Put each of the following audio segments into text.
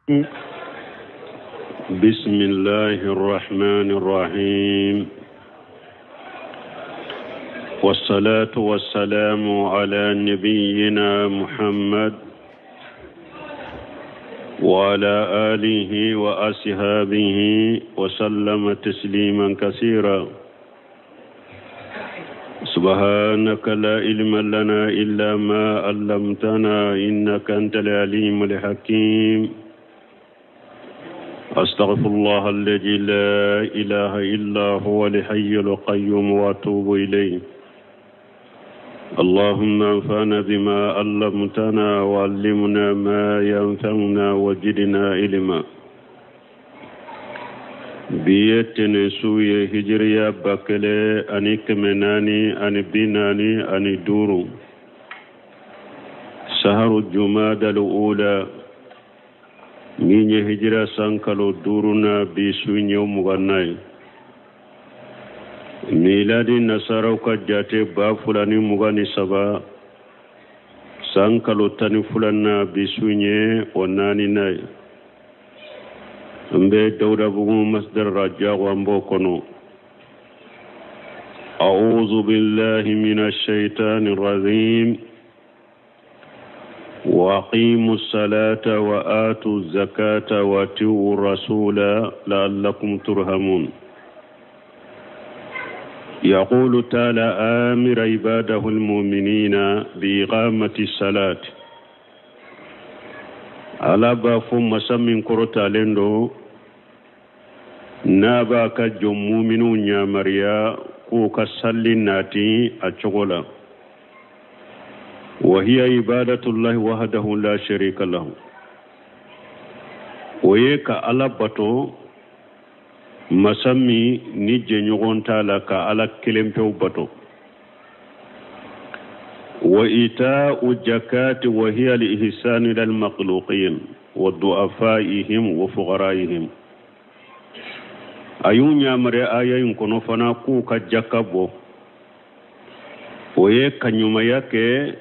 بسم الله الرحمن الرحيم والصلاة والسلام على نبينا محمد وعلى آله وأصحابه وسلم تسليما كثيرا سبحانك لا علم لنا إلا ما علمتنا إنك أنت العليم الحكيم أستغفر الله الذي لا إله إلا هو الحي القيوم وأتوب إليه اللهم انفعنا بما علمتنا وعلمنا ما ينفعنا وزدنا علما Bi ye tɛnɛnsu ye hijiriya 1445, saharu jumadal ula, min ye hijira san kalo duurunan bi su ɲɛ 20nan ye. Miladi nasaraw ka jate 2023 san kalo 12nan bi su ɲɛ o naaninan ye. An bɛ Dawudabugu masdar rajago, an b'o kɔnɔ. أعوذ بالله من الشيطان الرجيم. وأقيموا الصلاة وآتوا الزكاة وأطيعوا الرسول لعلكم ترحمون. يقول تعالى آمر عباده المؤمنين بإقامة الصلاة. Ala b'a fɔ masa min kɔrɔtalen don n'a b'a ka jɔn muminw yamaruya k'u ka salli nati a cogo la. وهي عبادة الله وحده لا شريك له, o ye ka Ala bato, masa min ni jɛɲɔgɔn t'a la, ka Ala kelen pewu bato. وإيتاء الزكاة وهي الإحسان إلى المخلوقين وضعفائهم وفقرائهم. A y'u yamaruya aya in kɔnɔ fana k'u ka jaka bɔ, o ye ka ɲumanya kɛ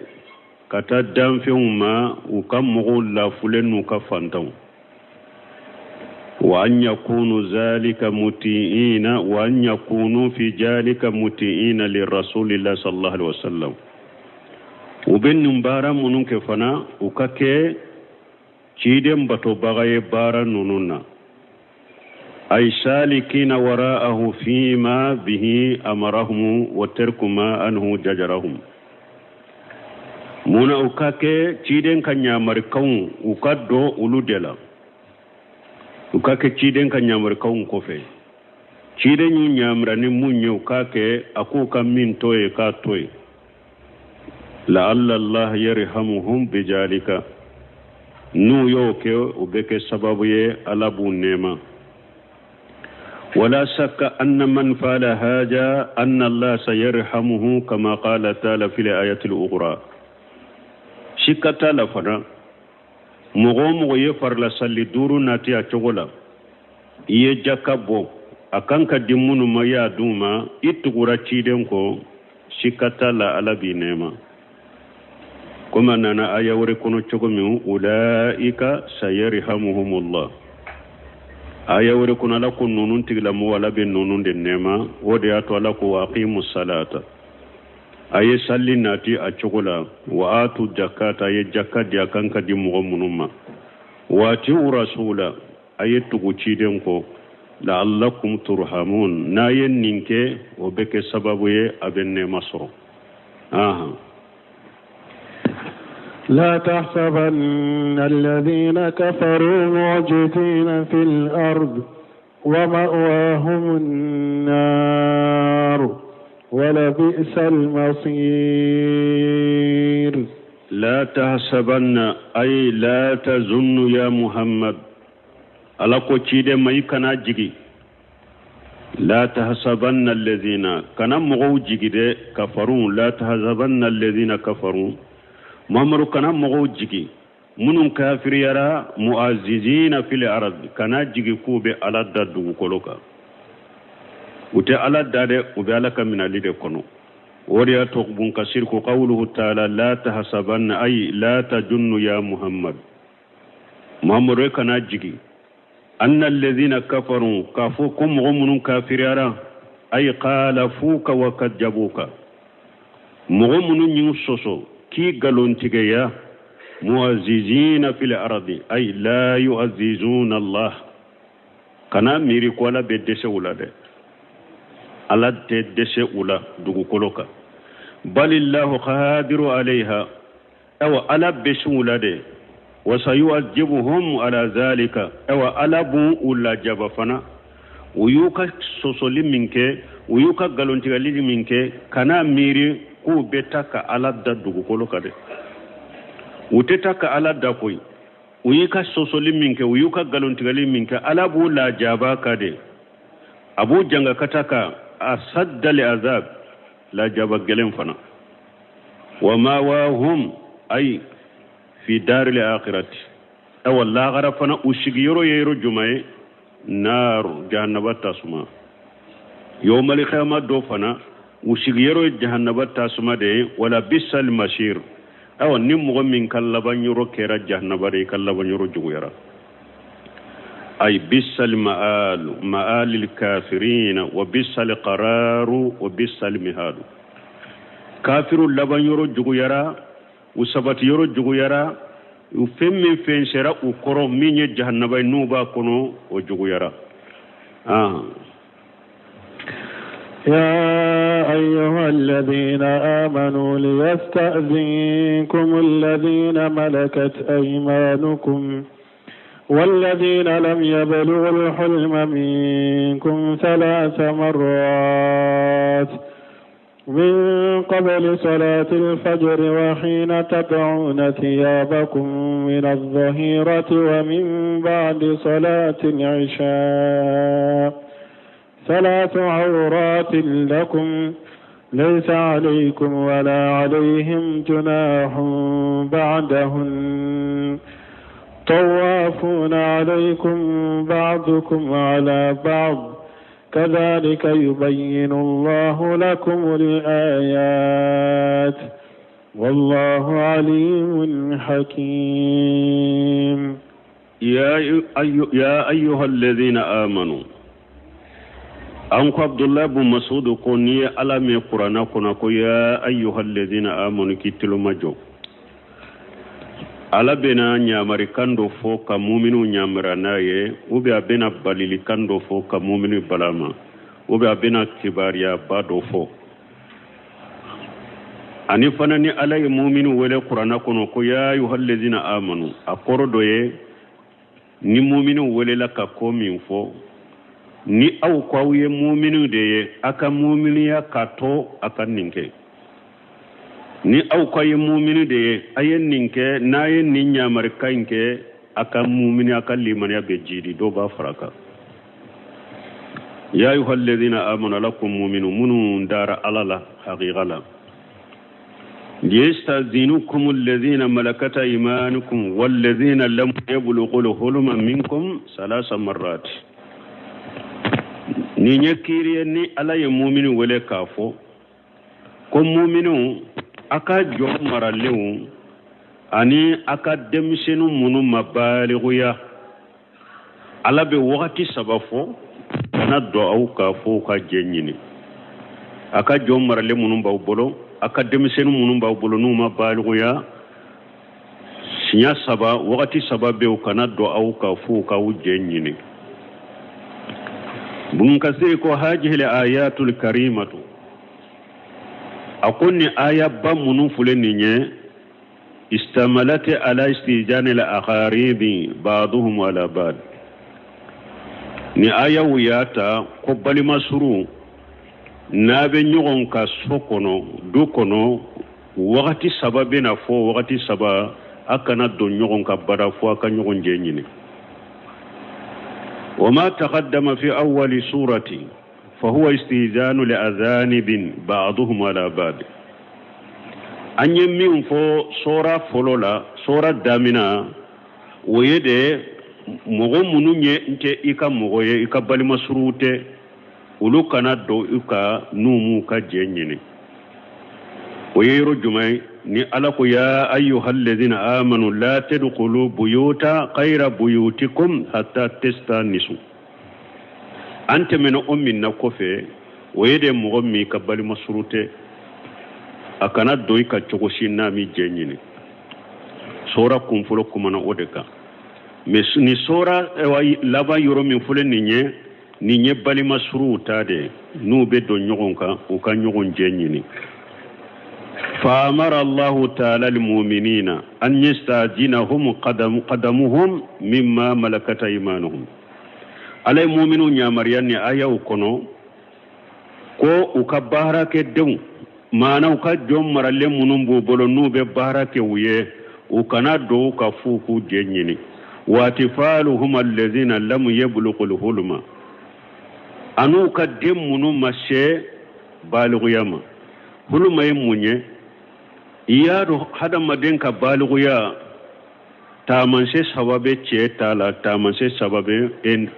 ka taa danfɛnw ma, u ka mɔgɔw lafulen n'u ka fantanw. وأن يكونوا ذلك مطيعين وأن يكونوا في ذلك مطيعين لرسول الله صلى الله عليه وسلم. U bɛ nin baara minnu kɛ fana, u ka kɛ ciden batobaga ye baara ninnu na. أي سالكين وراءه فيما به أمرهم وترك ما عنه زجرهم. Mun na? U ka kɛ ciden ka ɲamarikanw, u ka don olu de la, u ka kɛ ciden ka ɲamarikanw kɔfɛ. Ciden y'u ɲamara ni mun ye, u k'a kɛ. A k'u ka min to ye, k'a to yen. لعل الله يرحمهم بذلك. N'u y'o kɛ, o bɛ kɛ sababu ye Ala b'u nɛɛma. ولا شك أن من فعل هذا أن الله سيرحمه كما قال تعالى في الآية الأخرى. Sika t'a la fana, mɔgɔ o mɔgɔ ye farila salli duuru nati a cogo la, i ye jaka bɔ a kan ka di minnu ma, i y'a d'u ma, i tugura ciden kɔ, sika t'a la Ala b'i nɛɛma, komi a nana aya wɛrɛ kɔnɔ cogo min: أولئك سيرحمهم الله. Aya wɛrɛ kɔnɔ, Ala ko ninnu tigilamɔgɔ, Ala bɛ ninnu de nɛɛma. O de y'a to Ala ko: وأقيموا الصلاة, a ye salli nati a cogo la, وآتوا الزكاة, a ye jaka di a kan ka di mɔgɔ minnu ma, وأطيعوا الرسول, a ye tugu ciden kɔ, لعلكم ترحمون. N'a ye nin kɛ, o bɛ kɛ sababu ye a bɛ nɛɛma sɔrɔ. Ahan. لا تحسبن الذين كفروا معجزين في الأرض ومأواهم النار ولبئس المصير. لا تحسبن أي لا تظن يا محمد. Ala ko ciden ma, i kana jigi. لا تحسبن الذين, kana mɔgɔw jigi dɛ, كفروا. لا تحسبن الذين كفروا, Muhammadu, kana mɔgɔw jigi minnu kafiriyara. معاجزين في الأرض, kana jigi k'u bɛ Ala da dugukolo kan. U tɛ Ala da dɛ, u bɛ Ala ka minali de kɔnɔ. O de y'a to Bun Kasir ko: قوله تعالى لا تحسبن أي لا تظن يا محمد. Muhamadu, e kana jigi, anna alladhina kafaru, k'a fɔ ko mɔgɔ minnu kafiriyara, ay khalafuka wa kadjabuka, mɔgɔ minnu y'u sɔsɔ k'i galontigiya, muazizina fil ardi, ay la yuazizuna Allah. Kana miiri ko Ala bɛ dɛsɛ u la dɛ, Ala tɛ dɛsɛ u la dugukolo kan. Balillahu qadiru alayha, awa Ala bɛ se u la de. Wasayuajibuhum ala zalika, awa Ala b'u u lajaba fana. U y'u ka sɔsɔli min kɛ, u y'u ka nkalontigɛli min kɛ, kana miiri k'u bɛ taa ka Ala da dugukolo kan dɛ, u tɛ taa ka Ala da koyi. U y'u ka sɔsɔli min kɛ, u y'u ka nkalontigɛli min kɛ, Ala b'u lajaba kan de, a b'u janga ka taa ka asaddal azab, lajaba gɛlɛn fana. Wa mawahum ay fi daril akhirati, awa lagara fana u sigiyɔrɔ ye yɔrɔ jumɛn ye? Naaru, jahannaba tasuma. Yawmal qiyama dɔ fana u sigiyɔrɔ ye jahannaba tasuma de ye. Wala bisal masir, awa ni mɔgɔ min ka laban yɔrɔ kɛra jahannaba de ye, i ka laban yɔrɔ juguyara. Ay bisal ma'alu ma'alil kafirina wa bisal qararu wa bisal mihadu. Kafiru laban yɔrɔ juguyara, u sabati yɔrɔ juguyara, u fɛn min fɛn sera u kɔrɔ min ye jahannaba ye n'u b'a kɔnɔ, o juguyara. يا أيها الذين آمنوا ليستأذنكم الذين ملكت أيمانكم والذين لم يبلغوا الحلم منكم ثلاث مرات من قبل صلاة الفجر وحين تضعون ثيابكم من الظهيرة ومن بعد صلاة العشاء ثلاث عورات لكم ليس عليكم ولا عليهم جناح بعدهن طوافون عليكم بعضكم على بعض كذلك يبين الله لكم الآيات والله عليم حكيم. يا أيها الذين آمنوا, an ko Abdullah bin Masud ko n'i ye Ala mɛn kuranna kɔnɔ ko ya ayyuha alladhina amanu, k'i tulomajɔ, Ala bɛna ɲamarikan dɔ fɔ ka muminu ɲamara n'a ye, ou bien a bɛna balilikan dɔ fɔ ka muminu balama, ou bien a bɛna kibariyaba dɔ fɔ. Ani fana ni Ala ye muminu wele kuranna kɔnɔ ko ya ayyuha alladhina amanu, a kɔrɔ dɔ ye ni muminu welela ka ko min fɔ, ni aw ko aw ye muminu de ye, a ka muminiya ka to a ka nin kɛ. Ni aw ko a ye mumini de ye, a ye nin kɛ. N'a ye nin ɲamarikan in kɛ, a ka mumini, a ka limaniya bɛ jiidi, dɔw b'a fara kan. Ya ayuha alladhina amanu, ala ko muminu minnu dara Ala la haqiqa la, liyastazinukum alladhina malakat aymanukum walladhina lam yablughu al-huluma minkum salasa marrat. Nin ye kiiri ye ni Ala ye mumini wele k'a fɔ ko muminu, a ka jɔn maralenw ani a ka denmisɛnnin minnu ma balikuya, Ala bɛ wagati saba fɔ kana don aw ka fɔ ka jɛ ɲini. A ka jɔn maralen minnu b'aw bolo, a ka denmisɛnnin minnu b'aw bolo n'u ma balikuya, siɲɛ saba, wagati saba bɛ u kana don aw ka fo k'aw jɛ ɲini. Bun Kasiri ko hajihil ayatul karimatu, a ko ni ayaba minnu filɛ nin ye, istamalati ala istijani al aqaribi ba'duhum ala ba'd. Ni ayaw y'a ta ko balima suru n'a bɛ ɲɔgɔn ka so kɔnɔ, du kɔnɔ, wagati saba bɛna fɔ, wagati saba a kana don ɲɔgɔn ka bara fo a ka ɲɔgɔn jɛ ɲini. وما تقدم في أول سورة فهو استئذان لأجانب بعضهم على بعض. An ye min fɔ sɔra fɔlɔ la, sɔra damina, o ye de mɔgɔ minnu ye n tɛ i ka mɔgɔ ye, i ka balima suruw tɛ, olu kana don i ka n'u m'u ka jɛ ɲini. O ye yɔrɔ jumɛn ye? Ni Ala ko ya ayyuhallazina amanu la tadkhulu buyuta ghayra buyutikum hatta tastanisu. An tɛmɛna o min na kɔfɛ, o ye de mɔgɔ min ka balima suru tɛ, a kana don i kan cogo si n'a m'i jɛ ɲini. Sora kunfɔlɔ kumana o de kan. Mais ni sora laban yɔrɔ min fɔlɔ nin ye, nin ye balima suruw ta de ye, n'u bɛ don ɲɔgɔn kan, u ka ɲɔgɔn jɛ ɲini. Faamara allahu taala almuminina an yastadinahum qadamuhum mimma malakat aymanuhum. Ala ye muminu yamaruya ni ayaw kɔnɔ ko u ka baarakɛdenw, maana u ka jɔn maralen minnu b'u bolo n'u bɛ baara kɛ u ye, u kana don u kan f'u k'u jɛ ɲini. Wa atfaluhum allazina lam yablughul hulma, an'u ka den minnu ma se balikuya ma. Huluma ye mun ye? I y'a dɔn hadamaden ka balikuya taamasiyɛn saba bɛ cɛ ta la, taamasiyɛn saba bɛ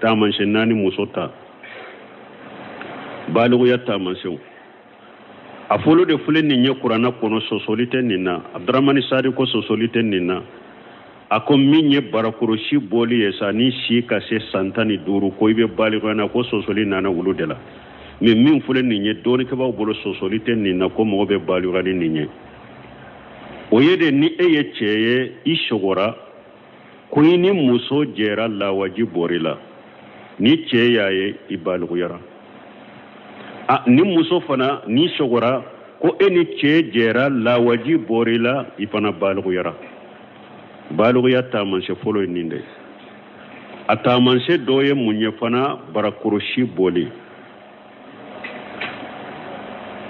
taamasiyɛn naani muso ta. Balikuya taamasiyɛnw a fɔlɔ de filɛ nin ye kuranna kɔnɔ, sɔsɔli tɛ nin na. Abdramani Sadi ko sɔsɔli tɛ nin na. A ko min ye barakorosi bɔli ye sa ni si ka se san 15, ko i bɛ balikuya na, ko sɔsɔli nana olu de la. Mais min filɛ nin ye dɔnnikɛbaaw bolo, sɔsɔli tɛ nin na, ko mɔgɔ bɛ balikuya ni nin ye. O ye de ni e ye cɛ ye, i sɔgɔra ko i ni muso jɛra, lawaji bɔr'i la, ni cɛ y'a ye, i balikuyara. A ni muso fana n'i sɔgɔra ko e ni cɛ jɛra, lawaji bɔr'i la, i fana balikuyara. Balikuya taamasiyɛn fɔlɔ ye nin de ye. A taamasiyɛn dɔ ye mun ye fana? Barakorosi bɔli.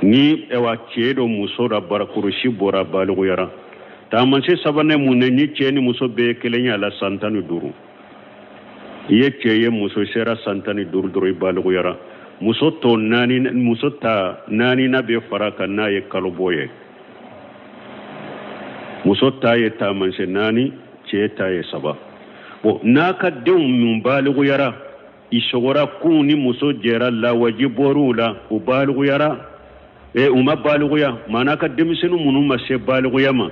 Ni ɛwa cɛ don muso la, barakorosi bɔra, balikuyara. Taamasiyɛn sabanan mun ye? Ni cɛ ni muso bɛɛ ye kelen ye a la san 15. I ye cɛ ye, muso sera san 15 dɔrɔn, i balikuyara. Muso tɔ naani, muso ta naaninan bɛ fara kan n'a ye kalo bɔ ye. Muso ta ye taamasiyɛn naani, cɛ ta ye saba. Bon, n'a ka denw mun balikuyara, i sɔgɔra k'u ni muso jɛra, lawaji bɔr'u la, u balikuyara, u ma balikuya, maana ka denmisɛnnin minnu ma se balikuya ma,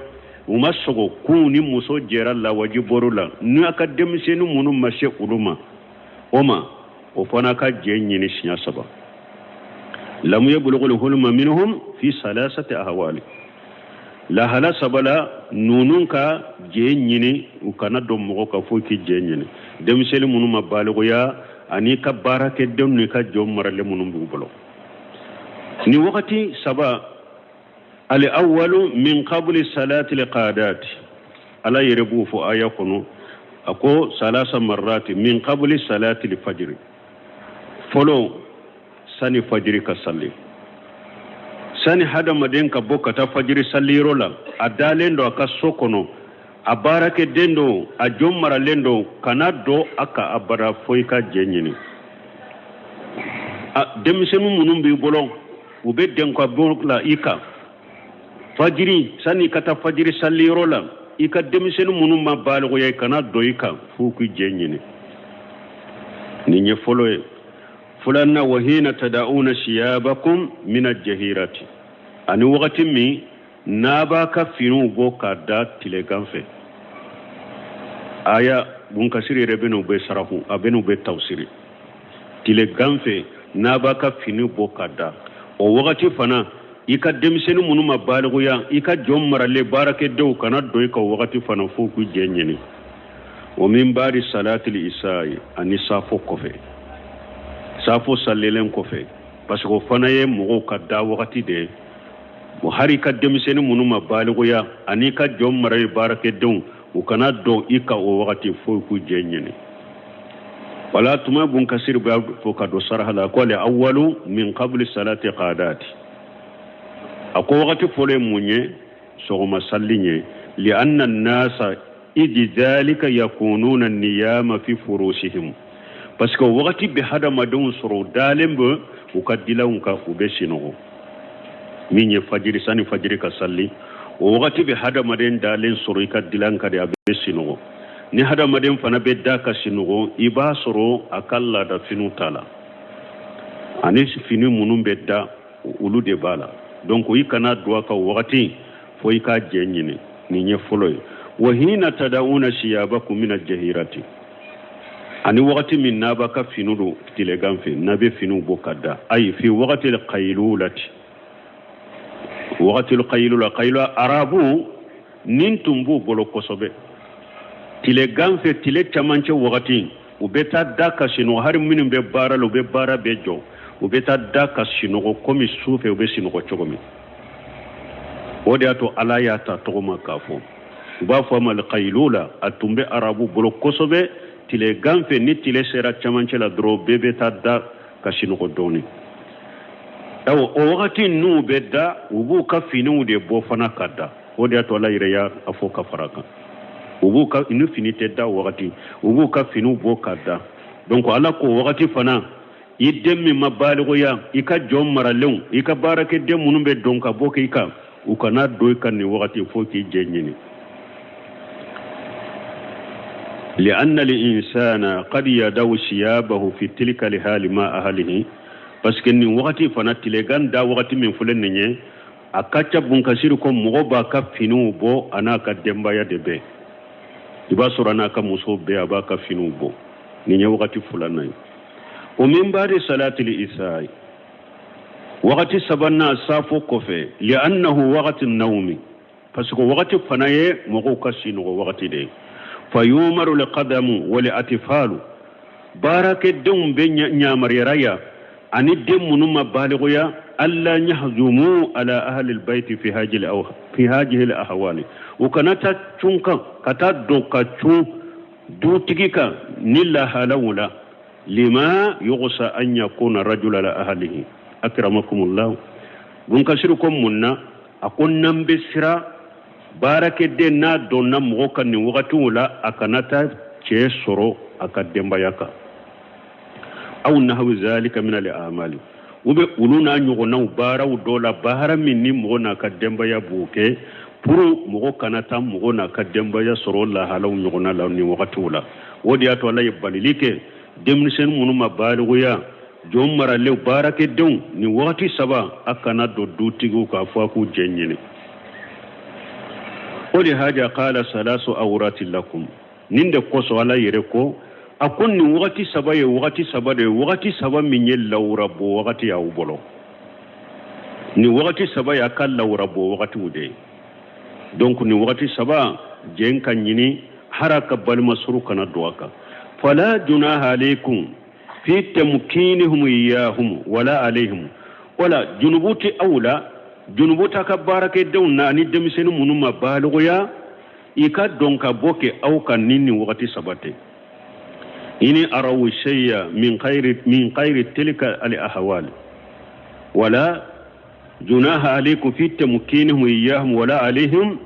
u ma sɔgɔ k'u ni muso jɛra, lawaji bɔr'u la, n'a ka denmisɛnnin minnu ma se olu ma, o ma o fana ka jɛ ɲini siɲɛ saba. Lam yablughul hulma minhum fi salasati ahwali. Lahala saba la, ninnu ka jɛ ɲini, u kana don mɔgɔ kan fo k'i jɛ ɲini. Denmisɛnnin minnu ma balikuya, ani ka baarakɛdenw n'i ka jɔn maralen minnu b'u bolo. Ni wagati saba, al awwalu min qabli salati al qadati. Ala yɛrɛ b'o fɔ aya kɔnɔ, a ko salasa marrati min qabli salati al fajr. Fɔlɔ, sani fajiri ka sali, sani hadamaden ka bɔ ka taa fajiri saliyɔrɔ la, a dalen don a ka so kɔnɔ, a baarakɛden don, a jɔn maralen don, kana don a kan abada fo i ka jɛ ɲini. A denmisɛnnin minnu b'i bolo, u bɛ dɛnkabɔ la i kan fajiri, sani i ka taa fajiri saliyɔrɔ la, i ka denmisɛnnin minnu ma balikuya, i kana don i kan f'u k'i jɛ ɲini. Nin ye fɔlɔ ye. Filanan, wahina tada'una siyabakum min ajahirati, ani wagati min n'a b'a ka finiw bɔ k'a da tilegan fɛ. Aya Bunkasiri yɛrɛ bɛ n'u bɛ sarahu, a bɛ n'u bɛ tafsiri. Tilegan fɛ n'a b'a ka fini bɔ k'a da, o wagati fana i ka denmisɛnnin minnu ma balikuya, i ka jɔn maralen baarakɛdenw kana don i kan o wagati fana f'u k'u jɛ ɲini. Wa min baadi salatil isa'i, ani safo kɔfɛ, safo salilen kɔfɛ, parce que o fana ye mɔgɔw ka da wagati de ye. O hari ka denmisɛnnin minnu ma balikuya ani ka jɔn maralen baarakɛdenw, u kana don i kan o wagati fo k'u jɛ ɲini. Wala tuma Bun Kasiri b'a fɔ ka don saraha la ko al awwalu min qabli salati qadati. A ko wagati fɔlɔ ye mun ye? Sɔgɔma sali ye. Li anna nasa idi dhalika yakununa niyama fi furusihim, parce que wagati bɛ hadamadenw sɔrɔ u dalen bɛ u ka dilanw kan, u bɛ sinɔgɔ. Min ye fajiri, sani fajiri ka sali, o wagati bɛ hadamaden dalen sɔrɔ i ka dilan kan de, a bɛ sinɔgɔ. Ni hadamaden fana bɛ da ka sinɔgɔ, i b'a sɔrɔ a ka laada finiw t'a la, ani fini minnu bɛ da, olu de b'a la. Donc i kana don a kan wagati fo i k'a jɛn ɲini. Nin ye fɔlɔ ye. Wa hina tada'una siyabakum min al-jahirati, ani wagati min n'a b'a ka finiw don tilegan fɛ, n'a bɛ finiw bɔ ka da, ayi fi wagati al-qaylulati, wagati al-qaylula, qaylula arabu nin tun b'u bolo kosɛbɛ. Tilegan fɛ, tile camancɛ wagati, u bɛ taa da ka sinɔgɔ. Hali minnu bɛ baara la, u bɛ baara bɛɛ jɔ, u bɛ taa da ka sinɔgɔ komi su fɛ u bɛ sinɔgɔ cogo min. O de y'a to Ala y'a ta tɔgɔ ma k'a fɔ, u b'a fɔ a ma alqaylula. A tun bɛ arabu bolo kosɛbɛ. Tilegan fɛ, ni tile sera camancɛ la dɔrɔn, bɛɛ bɛ taa da ka sinɔgɔ dɔɔnin. Ayiwa, o wagati n'u bɛ da, u b'u ka finiw de bɔ fana ka da. O de y'a to Ala yɛrɛ y'a fɔ ka fara kan, u b'u ka ni fini tɛ da wagati, u b'u ka finiw bɔ ka da. Donc Ala ko wagati fana, i den min ma balikuya, i ka jɔn maralenw, i ka baarakɛden minnu bɛ don ka bɔ k'i kan, u kana don i kan nin wagati fo k'i jɛn ɲini. Li'anna al-insana qad yadau siyabahu fi tilka al-hali ma ahlihi, parce que nin wagati fana, tilegan da wagati min filɛ nin ye, a ka ca bunkasiri ko mɔgɔ b'a ka finiw bɔ, a n'a ka denbaya de bɛɛ, i b'a sɔrɔ a n'a ka muso bɛɛ, a b'a ka finiw bɔ. Nin ye wagati filanan ye. O min ba'di salatil isai, wagati sabanan safo kɔfɛ, li'annahu wagati nawmi, parce que wagati fana ye mɔgɔw ka sinɔgɔ wagati de ye. Fa yumaru lqadamu wal atfalu, baarakɛdenw bɛ ɲamariyara ya ani den minnu ma balikuya, alla yahjumu ala ahli albayti fi hajil aw fi hajihi alahwali, u kana taa cun kan, ka taa don ka cun dutigi kan ni lahalaw la. Lima yughsa an yakuna rajul ala ahlihi. Akramakumullah, bunkasiru ko mun na? A ko n'an bɛ siran baarakɛden n'a donna mɔgɔ kan nin wagatiw la, a kana taa cɛ sɔrɔ a ka denbaya kan, aw nahwi zalika min al amali, u bɛ olu n'a ɲɔgɔnnaw baaraw dɔ la, baara min ni mɔgɔ n'a ka denbaya b'o kɛ, pour mɔgɔ kana taa mɔgɔ n'a ka denbaya sɔrɔ lahalaw ɲɔgɔnna la nin wagatiw la. O de y'a to Ala ye balili kɛ denmisɛnnin minnu ma balikuya, jɔn maralenw, baarakɛdenw, nin wagati saba, a kana don dutigiw k'a fɔ a k'u jɛn ɲini. O de haja qala salasu awrati lakum, nin de kosɔn Ala yɛrɛ ko, a ko nin wagati saba ye wagati saba de ye, wagati saba min ye lawura bɔ wagati y'aw bolo. Nin wagati saba y'a ka lawura bɔ wagatiw de ye. Donc nin wagati saba, jɛn ka ɲini, hara ka balima suru kana don a kan. Fala junaha alaykum fi tamkinihum iyahum wala alayhim, wala junubu tɛ aw la, junubu t'a ka baarakɛdenw na ani denmisɛnnin minnu ma balikuya, i ka dɔn ka bɔ kɛ aw kan ni nin wagati saba tɛ. Ini araw shay'a min khayri tilka al ahwal, wala junaha alaykum fi tamkinihim iyahum wala alayhim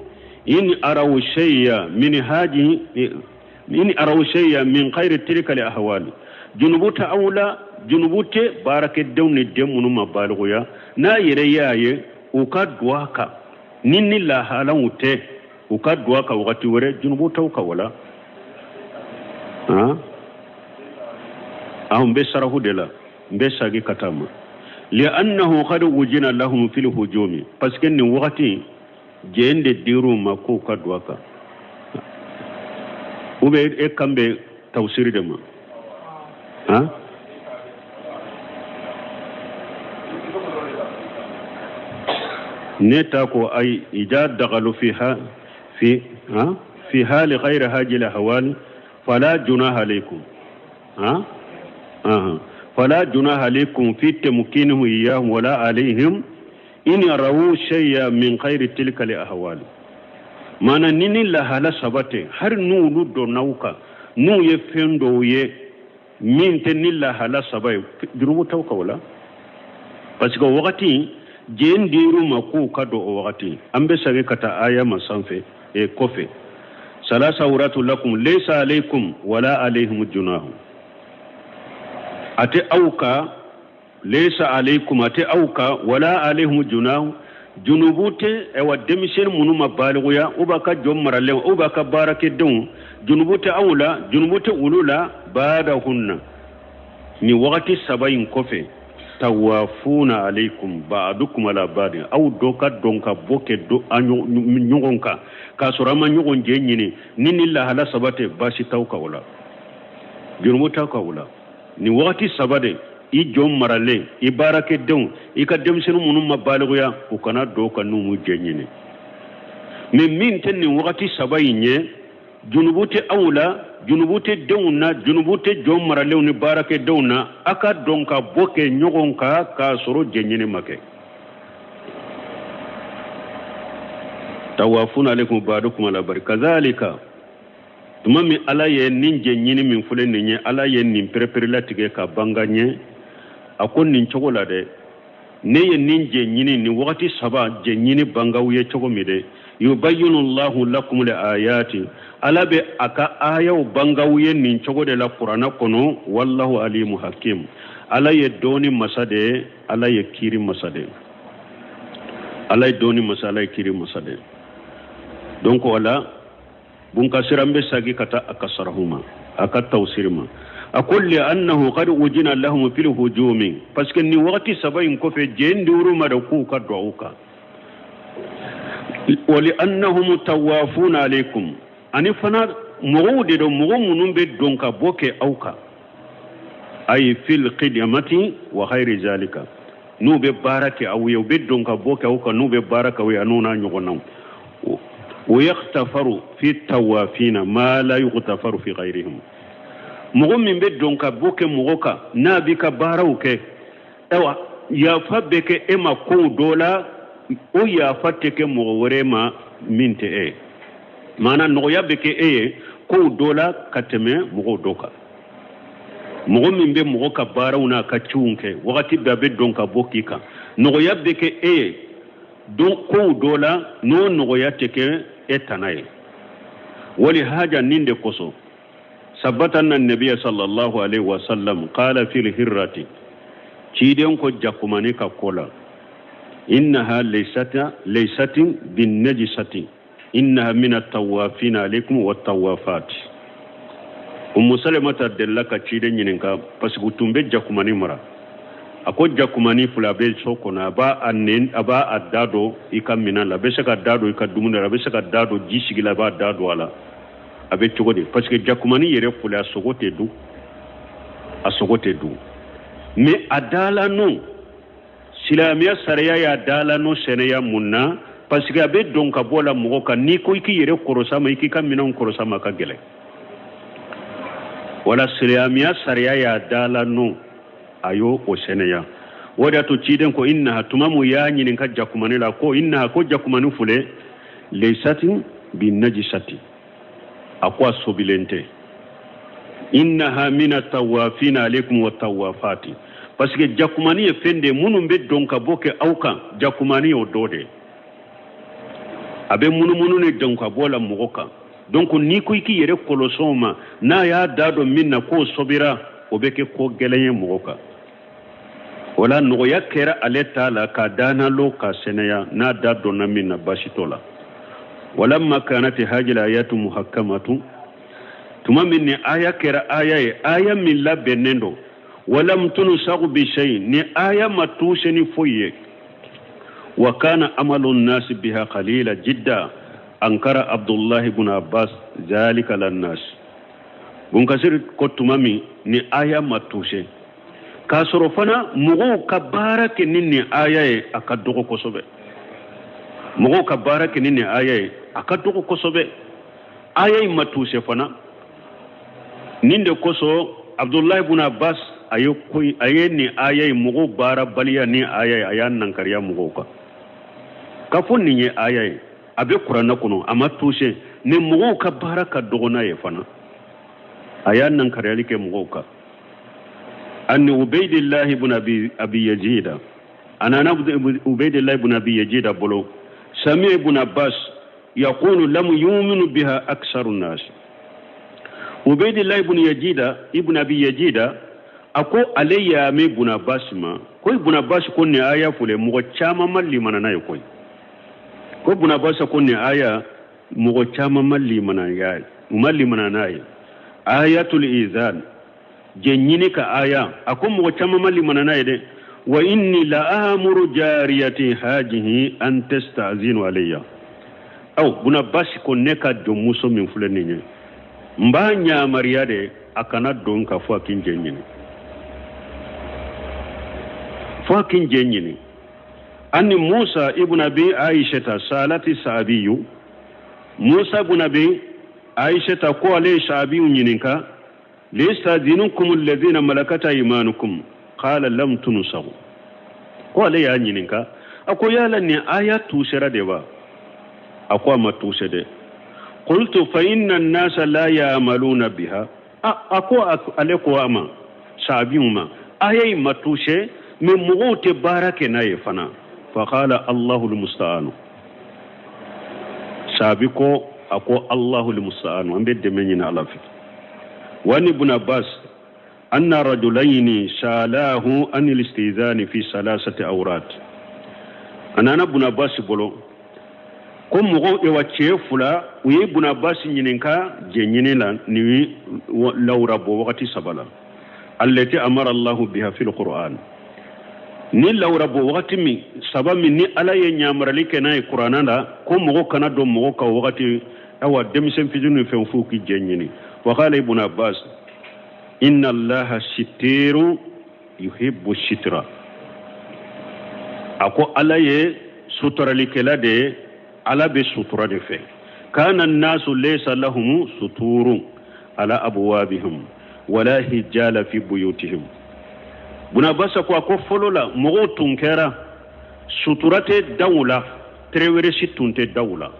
in araw shay'a min hajihi in araw shay'a min khayri tilka al ahwal. Junubu tɛ aw la, junubu tɛ baarakɛdenw ni den minnu ma balikuya, n'a yɛrɛ y'a ye u ka don a kan ni lahalaw tɛ, u ka don a kan wagati wɛrɛ, junubu t'aw kan. Wala han, an bɛ sarahu de la, n bɛ sagi ka taa ma. Li'annahu qad wujina lahum fil hujumi, parce que nin wagati jɛn de dir'u ma k'u ka don a kan. Ou bien e kan bɛ tawsiri de ma han? Ne ta ko ay ida dagalu fiha fi ha fi hali ghayri hajil ahwal fala junaha alaykum ha aha fala junaha alaykum fi tamkinihim iyyahum wala alayhim in rawu shay'a min khayri tilka al ahwal. Mana ni lahala saba tɛ, hali n'olu donna u kan, n'u ye fɛn dɔw ye min tɛ ni lahala saba ye, jurumu t'aw kan o la, parce que o wagati jɛn dir'u ma k'u ka don o wagati. An bɛ segin ka taa aya ma sanfɛ e kɔfɛ. Salasa awratu lakum laysa alaykum wala alayhim junahu, a tɛ aw ka, laysa alaykum, a tɛ aw ka, wala alayhim junahu, junubu tɛ ayiwa denmisɛnnin minnu ma balikuya, u b'a ka jɔn maralen, u b'a ka baarakɛdenw, junubu tɛ aw la, junubu tɛ olu la. Baadahunna, nin wagati saba in kɔfɛ. Tawafuna alaikum ba'dukum ala ba'din, aw dɔ ka don ka bɔ kɛ do a ɲɔgɔn kan k'a sɔrɔ a ma ɲɔgɔn jɛ ɲini. Ni nin lahala saba tɛ, baasi t'aw kan o la, jurumu t'aw kan o la. Nin wagati saba de, i jɔn maralen, i baarakɛdenw, i ka denmisɛnnin minnu ma balikuya, u kana don kan n'u m'u jɛ ɲini. Mais min tɛ nin wagati saba in ye, junubu tɛ aw la, junubu tɛ denw na, junubu tɛ jɔn maralenw ni baarakɛdenw na. A ka don ka bɔ kɛ ɲɔgɔn kan k'a sɔrɔ jɛɲini ma kɛ. Tawafuna alaikum ba'dukum ala ba'd kazalika. Tuma min Ala ye nin jɛɲini min filɛ nin ye, Ala ye nin pereperelatigɛ ka banga ɲɛ, a ko nin cogo la dɛ, ne ye nin jɛɲini, nin wagati saba jɛɲini bangaw ye cogo min dɛ, yubayyinu llahu lakum ayati, Ala bɛ a ka ayaw bangaw ye nin cogo de la kuranɛ kɔnɔ. Wallahu alimu hakim. Ala ye dɔɔni masa de ye, Ala ye kiiri masa de ye. Ala ye dɔɔni masa, Ala ye kiiri masa de ye. Donc o la, Bunkasir, an bɛ sagi ka taa a ka sarahu ma, a ka tawsiri ma. A ko li annahu qad ujina lahum fil hujumi, parce que nin wagati saba in kɔfɛ, jɛn dir'u ma de k'u ka don aw kan. Wa li annahum tawafuna alaykum, ani fana mɔgɔw de don, mɔgɔ minnu bɛ don ka bɔ kɛ aw kan, ay fil qidamati wa ghayri zalika, n'u bɛ baara kɛ aw ye, u bɛ don ka bɔ kɛ aw kan, n'u bɛ baara kɛ aw ye, an'u n'a ɲɔgɔnnaw. Wa yughtafaru fi tawafina ma la yughtafaru fi ghayrihim. Mɔgɔ min bɛ don ka bɔ kɛ mɔgɔ kan, n'a b'i ka baaraw kɛ, ayiwa, yafa bɛ kɛ e ma kow dɔ la, o yafa tɛ kɛ mɔgɔ wɛrɛ ma min tɛ e ye. Maana nɔgɔya bɛ kɛ e ye kow dɔ la ka tɛmɛ mɔgɔw dɔ kan. Mɔgɔ min bɛ mɔgɔ ka baaraw n'a ka ciw kɛ wagati bɛɛ, a bɛ don ka bɔ k'i kan, nɔgɔya bɛ kɛ e ye don kow dɔ la, n'o nɔgɔya tɛ kɛ e tana ye. Wali haja nin de kosɔn, sabata anna nabiya sallallahu alaihi wasallam qala fil hirrati, ciden ko jakumani ka ko la, innaha laysatin bin najisati innaha min at-tawafina alaykum wa tawafat. Umu Salamata delila ka ciden ɲininka, parce que u tun bɛ jakumani mara. A ko jakumani filɛ, a bɛ so kɔnɔ, a b'a a nɛn, a b'a a da don i ka minɛn la, a bɛ se ka da don i ka dumuni la, a bɛ se ka da don ji sigi la, a b'a da don a la, a bɛ cogo di? Parce que jakumani yɛrɛ filɛ, a sogo tɛ dun, a sogo tɛ dun, mais a dala nɔ, silamɛya sariya y'a dala nɔ sɛnɛya mun na? Parce que a bɛ don ka bɔ la mɔgɔ kan. N'i ko i k'i yɛrɛ kɔrɔsa ma, i k'i ka minɛnw kɔrɔsa ma, a ka gɛlɛn. Wala silamɛya sariya y'a dala nɔ, a y'o o sɛnɛya. O de y'a to ciden ko innaha, tuma mun y'a ɲininka jakumani la, ko innaha, ko jakumani filɛ, leysati bi najisati, a ko a sobilen tɛ, innaha mina tawafina alaikum wa tawafati, parce que jakumani ye fɛn de ye minnu bɛ don ka bɔ kɛ aw kan. Jakumani y'o dɔ de ye, a bɛ munumunu ni don ka bɔ la mɔgɔ kan. Donc n'i ko i k'i yɛrɛ kɔlɔsi o ma, n'a y'a da don min na k'o sobira, o bɛ kɛ ko gɛlɛn ye mɔgɔ kan. O la nɔgɔya kɛra ale ta la k'a danalo ka sɛnɛya, n'a da donna min na, baasi t'o la. Walamma kanat hajil ayatu muhakkamatu, tuma min ni aya kɛra aya ye, aya min labɛnnen don, walam tunsagu bi shay, ni aya ma tuuse ni foyi ye, wa kana amalu nnasi biha qalila jidda, ankara Abdullahi ibn Abbas zalika lannas. Bunkasir ko tuma min ni aya ma tuuse, k'a sɔrɔ fana mɔgɔw ka baara kɛ ni nin aya ye, a ka dɔgɔ kosɛbɛ. Mɔgɔw ka baara kɛ ni nin aya ye, a ka dɔgɔ kosɛbɛ. Aya in ma tuuse fana. Nin de kosɔn Abdullahi ibn Abbas a ye ko a ye nin aya ye, mɔgɔw baarabaliya ni aya ye, a y'a nankariya mɔgɔw kan k'a fɔ nin ye aya ye, a bɛ kuranɛ kɔnɔ, a ma tuuse ni mɔgɔw ka baara ka dɔgɔ n'a ye fana. A y'a nankariyali kɛ mɔgɔw kan. Ani Ubaidillahi ibn Abi Yazida, a nana Ubaidillahi ibn Abi Yazida bolo, sami'a ibn Abbas yaqulu lam yuminu biha aksaru nas. Ubaidillahi ibn Yazida, ibn Abi Yazida, a ko ale y'a mɛn Ibn Abbas ma ko Ibn Abbas ko nin aya filɛ, mɔgɔ caman ma limana n'a ye koyi. Ko Ibn Abbas ko nin aya, mɔgɔ caman ma limana y'a ye, u ma limana n'a ye. Ayatul izan, jɛ ɲini ka aya, a ko mɔgɔ caman ma limana n'a ye dɛ. Wa inni la amuru jariyati hajihi an tastazinu alayya. Aw Buna Abbas ko ne ka jɔnmuso min filɛ nin ye, n b'a ɲamariya de a kana don ka fo a k'i jɛ ɲini, fo a k'i jɛ ɲini. Ani Musa ibn Abi Aishata salati sahabiyu, Musa ibn Abi Aishata ko ale ye sahabiyu ɲininka: liyastadhinukum alladhina malakat aymanukum, qala lam tunsahu. Ko ale y'a ɲininka, a ko yala nin aya tusera de wa? A ko a ma tuse dɛ. Qultu fa inna an-nasa la ya'maluna biha. A ko ale ko a ma, sahabiw ma, aya in ma tuse, mais mɔgɔw tɛ baara kɛ n'a ye fana. Fa qala Allahu al-musta'anu. Sahabi ko, a ko Allahu al-musta'anu, an bɛ dɛmɛ ɲini Ala fɛ. Wa an Ibn Abbas anna rajulayni salahu an al-istizani fi salasati awrat. A nana Ibn Abbas bolo ko mɔgɔ ewa cɛ fila, u ye Ibn Abbas ɲininka jɛɲini la ni lawura bɔ wagati saba la, allati amara Allahu biha fil Qur'an, ni lawura bɔ wagati min saba min ni Ala ye ɲamarali kɛ n'a ye Kurana la, ko mɔgɔ kana don mɔgɔ ka wagati, awa denmisɛn fitinin fɛn f'u k'i jɛ ɲini. Wa qala Ibn Abbas inna Allaha sitiru yuhibbu sitra. A ko Ala ye suturalikɛla de ye, Ala bɛ sutura de fɛ. Kana nasu laysa lahum suturun ala abwabihim wala hijala fi buyutihim. Buna Abbas ko, a ko fɔlɔ la mɔgɔw tun kɛra sutura tɛ daw la, terewɛrɛsi tun tɛ daw la,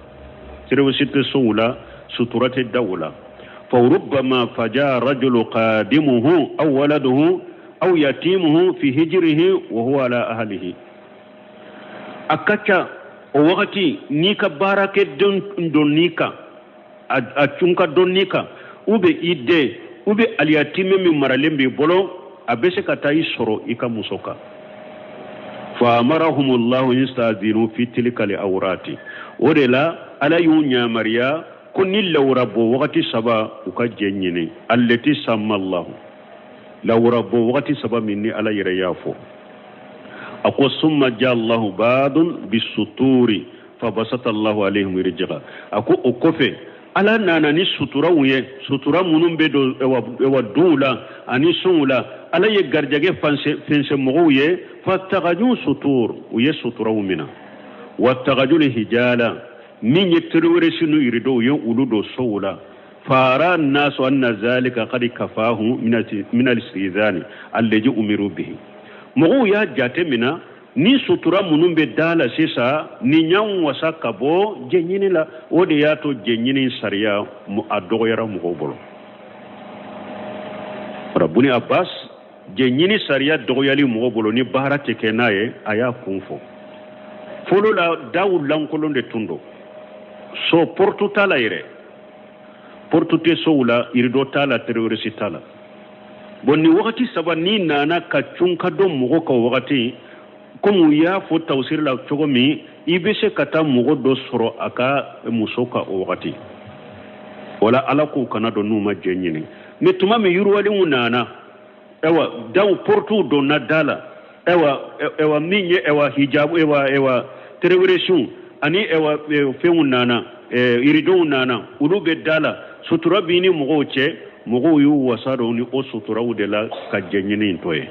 terewɛrɛsi tɛ sow la, sutura tɛ daw la. Fa rubbama faja rajulu qadimuhu aw waladuhu aw yatimuhu fi hijrihi wa huwa ala ahlihi. A ka ca o wagati n'i ka baarakɛden donn'i kan, a cun ka donn'i kan, ou bien i den, ou bien aliyatimɛ min maralen b'i bolo, a bɛ se ka taa i sɔrɔ i ka muso kan. Fa amarahumullahu yastazinu fi tilka awrati. O de la Ala y'u ɲamariya ko ni lawura bɔ wagati saba, u ka jɛ ɲini, allati samma Allahu, lawura bɔ wagati saba min ni Ala yɛrɛ y'a fɔ. A ko summa ja Allahu ba'dun bisuturi fa basata Allahu alayhim rijqa. A ko o kɔfɛ Ala nana ni suturaw ye, sutura minnu bɛ don ewa donw la ani sonw la. Ala ye garijɛgɛ fɛnsɛn mɔgɔw ye. Fatagaju sutur, u ye suturaw minɛ. Wa tagajul hijala, min ye terewɛrɛsi n'u yiridow ye, olu don sow la. Fara nasu anna zalika qad kafahu min al-istizani alladhi umiru bihi. Mɔgɔw y'a jate minɛ ni sutura minnu bɛ da la sisan, ni y'an wasa ka bɔ jɛɲini la. O de y'a to jɛɲini sariya a dɔgɔyara mɔgɔw bolo. Buni Abbas, jɛɲini sariya dɔgɔyali mɔgɔw bolo ni baara tɛ kɛ n'a ye, a y'a kun fɔ. Fɔlɔ la daw lankolon de tun don, so porte t'a la yɛrɛ, porte tɛ sow la, rideau t'a la, terroriste t'a la. Bon, ni wagati saba n'i nana ka cun ka don mɔgɔ ka wagati, komi u y'a fɔ tawusiri la cogo min, i bɛ se ka taa mɔgɔ dɔ sɔrɔ a ka muso ka o wagati. Wala Ala k'u kana don n'u ma jɛ ɲini. Mais tuma min yiriwalenw nana, ayiwa daw portew donna da la, ayiwa min ye ayiwa hijabu, ayiwa terewɛrɛsiw ani ayiwa fɛnw nana, iridow nana, olu bɛ da la, sutura b'i ni mɔgɔw cɛ. Mɔgɔw y'u wasa don ni o suturaw de la ka jɛ ɲini in to ye,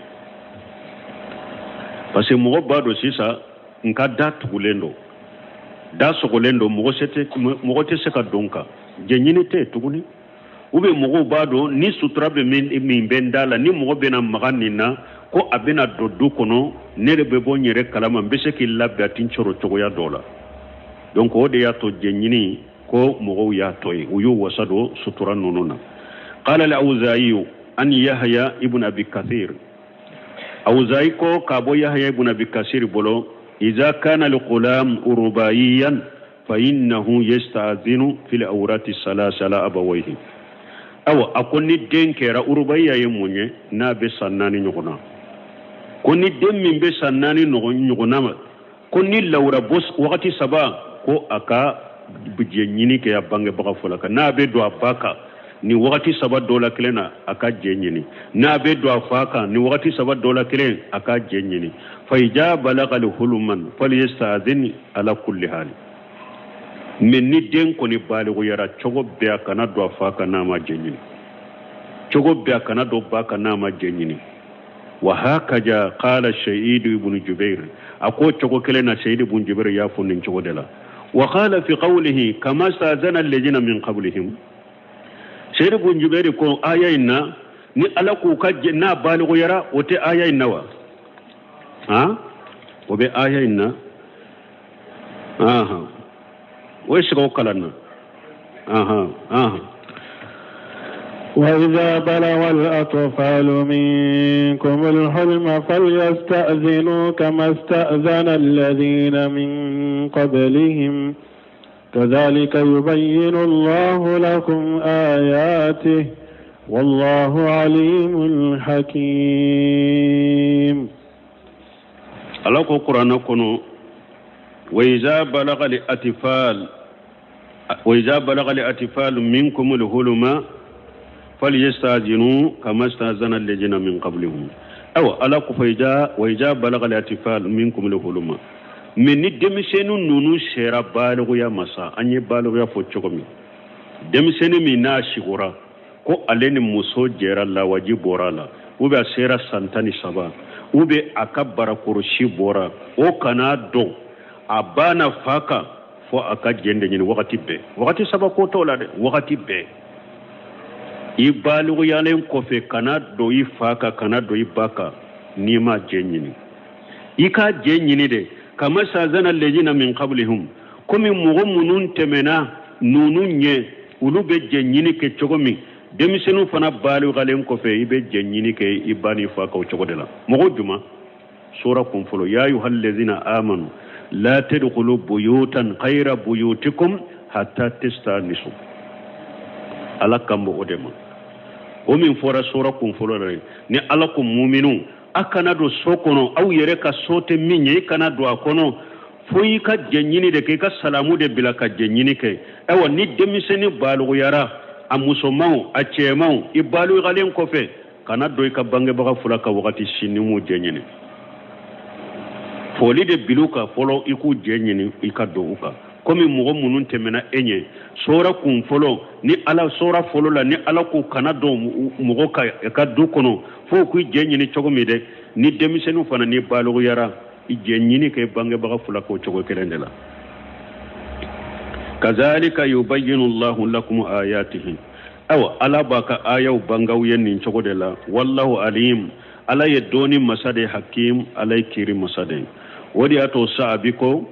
parce que mɔgɔ b'a dɔn sisan n ka da tugulen don, da sogolen don, mɔgɔ tɛ se ka don kan, jɛɲini tɛ yen tuguni. Ou bien mɔgɔw b'a dɔn ni sutura bɛ min bɛ n da la, ni mɔgɔ bɛna maga nin na ko a bɛna don du kɔnɔ, ne de bɛ bɔ n yɛrɛ kalama, n bɛ se k'i labɛn, a ti n sɔrɔ cogoya dɔ la. Donc o de y'a to jɛɲini ko mɔgɔw y'a to yen, u y'u wasa don sutura ninnu na. Qala al-Awza'i an Yahya ibn Abi Kathir. Awza'i ko k'a bɔ Yahya ibn Abi Kathir bolo: iza kana al-ghulam urbayiyan fa innahu yasta'zinu fil awrati salasa ala abawayhi. Awa a ko ni den kɛra urubayiya ye mun ye, n'a bɛ san 4 ɲɔgɔn na, ko ni den min bɛ san 4 ɲɔgɔnna ma, ko ni lawura bɔ wagati saba, ko a ka jɛ ɲini kɛ a bangebaga fɔlɔ kan, n'a bɛ don a ba kan. Nin wagati saba dɔ la kelen na, a ka jɛn ɲini. N'a bɛ don a fa kan nin wagati saba dɔ la kelen, a ka jɛn ɲini. Fa iza balagal huluman falyastazin ala kulli hali. Mais ni den kɔni baliguyara, cogo bɛɛ a kana don a fa kan n'a ma jɛn ɲini, cogo bɛɛ a kana don ba kan n'a ma jɛn ɲini. Wa hakaza qala Sayidu ibn Jubair, a ko cogo kelen na Sayidu ibn Jubair y'a fɔ nin cogo de la. Wa qala fi qawlihi kama stazana alladhina min qablihim. Sayidu ibn Jubair ko aya in na, ni Ala k'u ka n'a baliguyara, o tɛ aya in na wa? Han, o bɛ aya in na. Ahan, o ye sigaw kalan na. Ahan, ahan. وإذا بلغ الأطفال منكم الحلم فليستأذنوا كما استأذن الذين من قبلهم كذلك يبين الله لكم آياته والله عليم حكيم. Ala ko kuranɛ kɔnɔ: وإذا بلغ الأطفال وإذا بلغ الأطفال منكم الحلم فليستأذنوا كما استأذن الذين من قبلهم. Awa, Ala ko فإذا وإذا بلغ الأطفال منكم الحلم, mais ni denmisɛnnin ninnu sera balikuya ma sa, an ye balikuya fɔ cogo min, denmisɛnnin min n'a sigora ko ale ni muso jɛra, lawaji bɔra a la, ou bien a sera san 13, ou bien a ka barakɔrɔsi bɔra, o kana dɔn a ba n'a fa kan fo a ka jɛn de ɲini wagati bɛɛ. Wagati saba ko t'o la dɛ, wagati bɛɛ. I balikuyalen kɔfɛ, kana don i fa kan, kana don i ba kan n'i ma jɛn ɲini. I ka jɛn ɲini de. كما استأذن الذين من قبلهم, komi mɔgɔ minnu tɛmɛna ninnu ɲɛ, olu bɛ jɛn ɲini kɛ cogo min, denmisɛnninw fana balikuyalen kɔfɛ, i bɛ jɛn ɲini kɛ i ba n'i fa kan o cogo de la. Mɔgɔ juma sura kun fɔlɔ: يا أيها الذين آمنوا لا تدخلوا بيوتا غير بيوتكم حتى تستأنسوا. Ala kan bɔ o de ma, o min fɔra sura kun fɔlɔ la. Ni Ala ko muminu, a kana don so kɔnɔ aw yɛrɛ ka so tɛ min ye, i kana don a kɔnɔ fo i ka jɛn ɲini de kɛ, i ka salamu de bila ka jɛn ɲini kɛ. Ayiwa, ni denmisɛnnin balikuyara, a musomanw, a cɛmanw, i balikuyalen kɔfɛ, kana don i ka bangebaga fila ka wagati si ni m'u jɛn ɲini. Foli de bil'u kan fɔlɔ, i k'u jɛn ɲini, i ka don u kan, komi mɔgɔ minnu tɛmɛna e ɲɛ. Sora kun fɔlɔ ni Ala, sora fɔlɔ la, ni Ala ko kana don mɔgɔ ka du kɔnɔ fo k'i jɛn ɲini cogo min dɛ, ni denmisɛnninw fana ni balikuyara, i jɛn ɲini kɛ bangebaga fila k'o cogo kelen de la. كذلك يبين الله لكم آياته. Awa, Ala b'a ka ayaw bangaw ye nin cogo de la. والله عليم, Ala ye dɔnni masa de, حكيم, Ala ye kiri masa de. O de y'a to Saabi ko: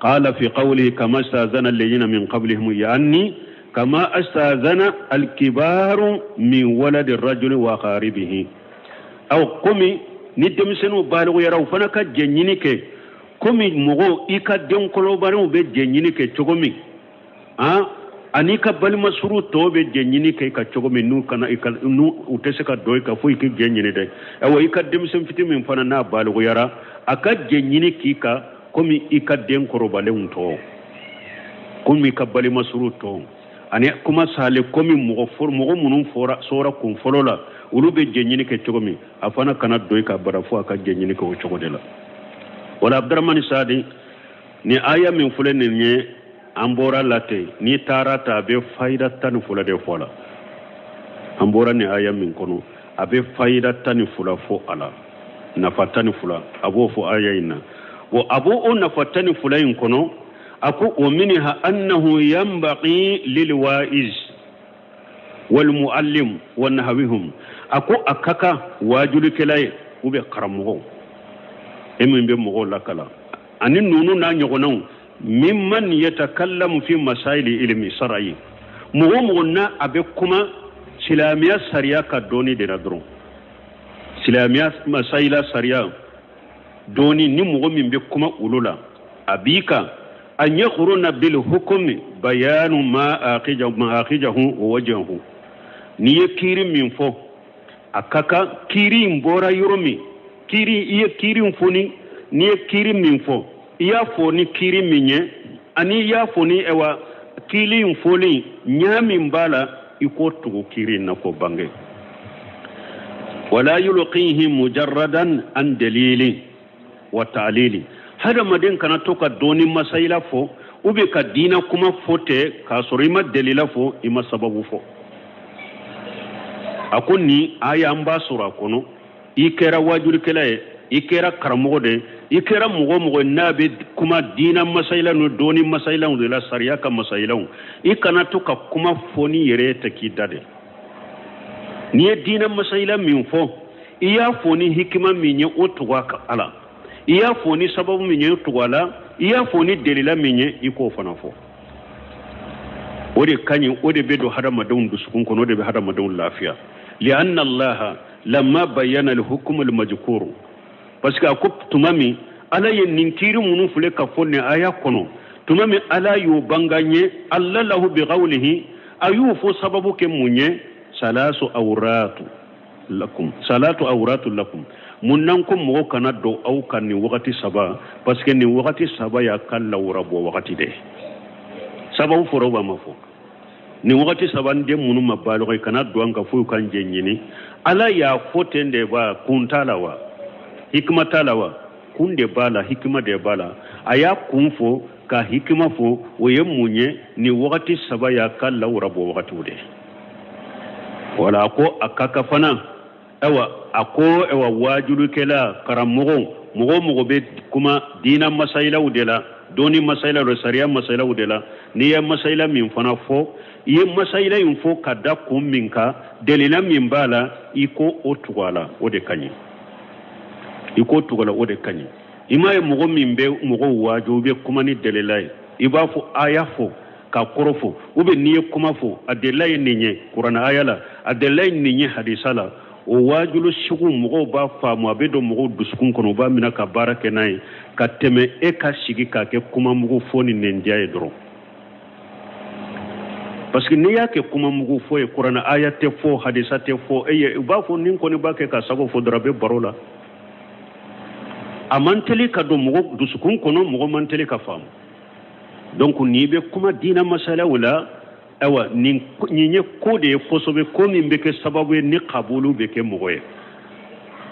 قال في قوله كما استأذن الذين من قبلهم، يعني كما استأذن الكبار من ولد الرجل وأقاربه. Aw, komi ni denmisɛnninw balikuyara, u fana ka jɛn ɲini kɛ komi mɔgɔw, i ka denkɔrɔbalenw bɛ jɛn ɲini kɛ cogo min, han, ani ka balima suru tɔw bɛ jɛn ɲini kɛ i ka cogo min, n'u kana i ka n'u u tɛ se ka don i kan fo i k'i jɛn ɲini dɛ. Ayiwa, i ka denmisɛn fitinin min fana n'a balikuyara, a ka jɛn ɲini k'i kan komi i ka den kɔrɔbalenw tɔ, komi i ka balima suru tɔ, ani kuma sale komi mɔgɔ mɔgɔ minnu fɔra sɔra kun fɔlɔ la, olu bɛ jɛn ɲini kɛ cogo min, a fana kana don i ka bara fo a ka jɛn ɲini kɛ o cogo de la. Wala Abdurahmani Sadi, ni aya min filɛ nin ye, an bɔra la ten, n'i taara ta, a bɛ fayida 12 de fɔ a la. An bɔra nin aya min kɔnɔ, a bɛ fayida 12 fɔ a la, nafa 12 a b'o fɔ aya in na. Bon, a b'o o nafa 12 in kɔnɔ, a ko: ومنها أنه ينبغي للواعظ والمعلم ونحوهم. A ko a ka kan waajulikɛla ye ou bien karamɔgɔ e min bɛ mɔgɔw lakalan, ani ninnu n'a ɲɔgɔnnaw, ممن يتكلم في مسائل العلم الشرعي, mɔgɔ o mɔgɔ n'a a bɛ kuma silamɛya sariya ka dɔɔni de la dɔrɔn, silamɛya masayila sariya dɔɔni, ni mɔgɔ min bɛ kuma olu la, a b'i kan أن يقرن بالحكم بيان مآخذه ووجهه. N'i ye kiiri min fɔ, a ka kan kiiri in bɔra yɔrɔ min, kiiri i ye kiiri in fɔ, ni n'i ye kiiri min fɔ, i y'a fɔ ni kiiri min ye, ani i y'a fɔ ni, ayiwa, kiiri in fɔlen ɲa min b'a la, i b'o fɔ. I k'o tugu kiri in na k'o bange. Wala yulqihi mujarradan an dalili wa ta'lili. Hadamaden kana to ka dɔɔni masayila fɔ ou bien ka diina kuma fɔ tɛ k'a sɔrɔ i ma dalila fɔ, i ma sababu fɔ. A ko nin aya an b'a sɔrɔ a kɔnɔ, i kɛra wajulikɛla ye, i kɛra karamɔgɔ de ye, i kɛra mɔgɔ o mɔgɔ n'a bɛ kuma diina masayila ni dɔɔni masayilaw de la, sariya ka masayilaw, i kana to ka kuma fɔ n'i yɛrɛ ye tɛ k'i da de. N'i ye diina masayila min fɔ, i y'a fɔ ni hikima min ye, o tugu a la. I y'a fɔ ni sababu min ye, o tugu a la. I y'a fɔ ni delila min ye, i k'o fana fɔ. O de ka ɲi, o de bɛ don hadamadenw dusukun kɔnɔ, o de bɛ hadamadenw lafiya. Li'anna allaha lamma bayyana al-hukm al-majkur, parce que a ko tuma min Ala ye nin kiiri minnu filɛ ka fɔ nin aya kɔnɔ, tuma min Ala y'o bange ye, allalahu bi qawlihi, a y'o fɔ sababu kɛ mun ye? Salasu awratu lakum, salatu awratu lakum. Mun na ko mɔgɔ kana don aw kan nin wagati saba? Parce que nin wagati saba y'a ka lawura bɔ wagati de ye. Sababu fɔra o ma fɔ nin wagati saba, n den minnu ma balɔgɔ, kana don an kan foyi kan jɛ ɲini. Ala y'a fɔ ten de ba, kun t'a la wa, hikima t'a la wa? Kun de b'a la, hikima de b'a la. A y'a kun fɔ ka hikima fɔ, o ye mun ye? Nin wagati saba y'a ka lawura bɔ wagatiw de. Wala a ko a ka ka fana, ayiwa, a ko ayiwa, waajulikɛla, karamɔgɔ, mɔgɔ o mɔgɔ bɛ kuma diina masayilaw de la, dɔnni masayilaw de, sariya masayilaw de la, n'i ye masayila min fana fɔ, i ye masayila in fɔ ka da kun min kan, delila min b'a la, i ko o tugu a la, o de ka ɲi. I k'o tugu a la, o de ka ɲi. I m'a ye, mɔgɔ min bɛ mɔgɔw waaju, i bɛ kuma ni delila ye, i b'a fɔ aya fɔ ka kɔrɔ fɔ, ou bien n'i ye kuma fɔ, a delila ye nin ye kuranɛ aya la, a delila ye nin ye hadisa la, o waajulu sugu mɔgɔw b'a faamu, a bɛ don mɔgɔw dusukun kɔnɔ, u b'a minɛ ka baara kɛ n'a ye, ka tɛmɛ e ka sigi k'a kɛ kuma mugu fɔ ni nɛndiya ye dɔrɔn. Parce que n'i y'a kɛ kuma mugu fɔ ye, kuranɛ aya tɛ fɔ, hadisa tɛ fɔ, e ye u b'a fɔ nin kɔni b'a kɛ ka sago fɔ dɔrɔn, a bɛ baro la, a man teli ka don mɔgɔ dusukun kɔnɔ, mɔgɔ man teli ka faamu. Donc n'i bɛ kuma diinɛ masalaw la, ayiwa, nin ye ko de ye kosɛbɛ, ko min bɛ kɛ sababu ye ni kabulu bɛ kɛ mɔgɔ ye.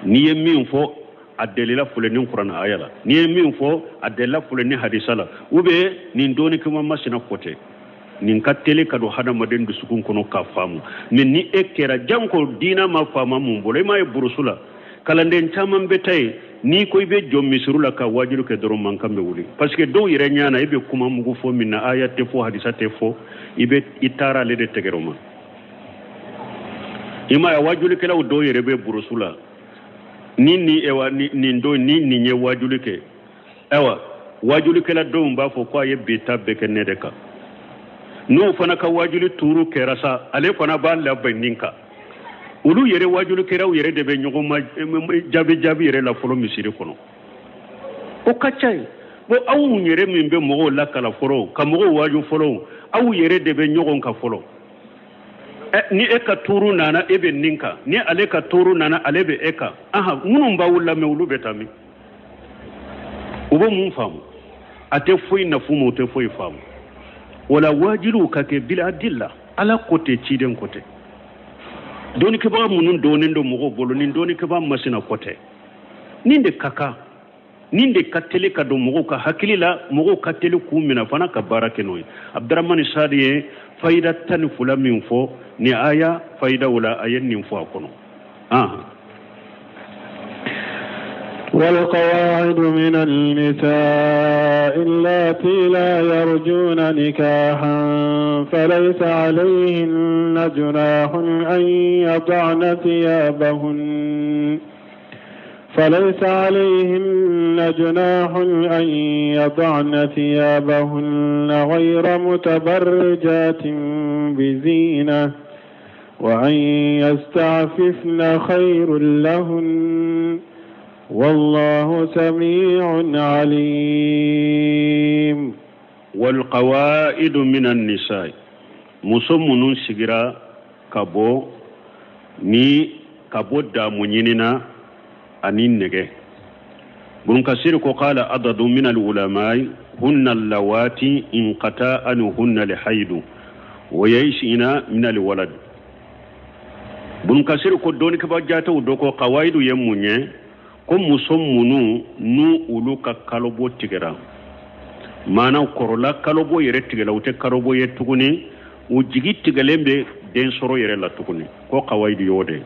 N'i ye min fɔ, a delila filɛ ni kuranɛ aya la, n'i ye min fɔ, a delila filɛ ni hadisa la, ou bien nin dɔɔni kuma masina fɔ tɛ, nin ka teli ka don hadamaden dusukun kɔnɔ k'a faamu. Mais ni e kɛra janko diinɛ ma faama mun bolo, i m'a ye burusu la, kalanden caman bɛ taa yen, n'i ko i bɛ jɔ misiri la ka wajilu kɛ dɔrɔn, mankan bɛ wuli, parce que dɔw yɛrɛ ɲɛ na e bɛ kuma mugu fɔ min na, aya tɛ fɔ, hadisa tɛ fɔ, i bɛ i taara ale de tɛgɛrɛ o ma. I m'a ye, wajulikɛlaw dɔw yɛrɛ bɛ burusu la, ni ewa ni nin don ni nin ye wajuli kɛ, ayiwa, wajulikɛla dɔw b'a fɔ ko a ye bi ta bɛɛ kɛ ne de kan. N'o fana ka wajuli tuuru kɛra sa, ale fana b'a labɛn nin kan. Olu yɛrɛ wajulikɛlaw yɛrɛ de bɛ ɲɔgɔn ma jaabi jaabi yɛrɛ la fɔlɔ misiri kɔnɔ, o ka ca yen. Bon, aw yɛrɛ min bɛ mɔgɔw lakala fɔlɔ, ka mɔgɔw waaju fɔlɔ, aw yɛrɛ de bɛ ɲɔgɔn kan fɔlɔ. Ni e ka tuuru nana, e bɛ nin kan, ni ale ka tuuru nana, ale bɛ e kan. Ahan, minnu b'aw lamɛn, olu bɛ taa min? U bɛ mun faamu? A tɛ foyi nafu ma, u tɛ foyi faamu. Wala waajiliw ka kɛ bil adilla, Ala ko tɛ, ciden ko tɛ, dɔnnikɛbaga minnu dɔnnen don mɔgɔw bolo, nin dɔnnikɛbaga masina ko tɛ. Nin de ka kan, nin de ka teli ka don mɔgɔw ka hakili la, mɔgɔw ka teli k'u minɛ fana ka baara kɛ n'o ye. Abudramani Sadi ye fayida 12 min fɔ nin aya fayidaw la, a ye nin fɔ a kɔnɔ. والقواعد من النساء اللاتي لا يرجون نكاحا فليس عليهن جناح أن يضعن ثيابهن فليس عليهن جناح أن يضعن ثيابهن غير متبرجات بزينة وأن يستعففن خير لهن والله سميع عليم. والقواعد من النساء، muso minnu sigira ka bɔ ni ka bɔ damu ɲini na ani nɛgɛ. Ibn Kasir ko قال عدد من العلماء هن اللواتي انقطع عنهن الحيض. Wa yayisina min alwalad. Bun Kasir ko dɔnnikɛba jatew dɔ ko kawayidu ye mun ye? Ko muso minnu n'u olu ka kalobɔ tigɛra, maana kɔrɔla kalobɔ yɛrɛ tigɛla, u tɛ kalobɔ ye tuguni, u jigi tigɛlen bɛ den sɔrɔ yɛrɛ la tuguni, ko kawayidu y'o de ye.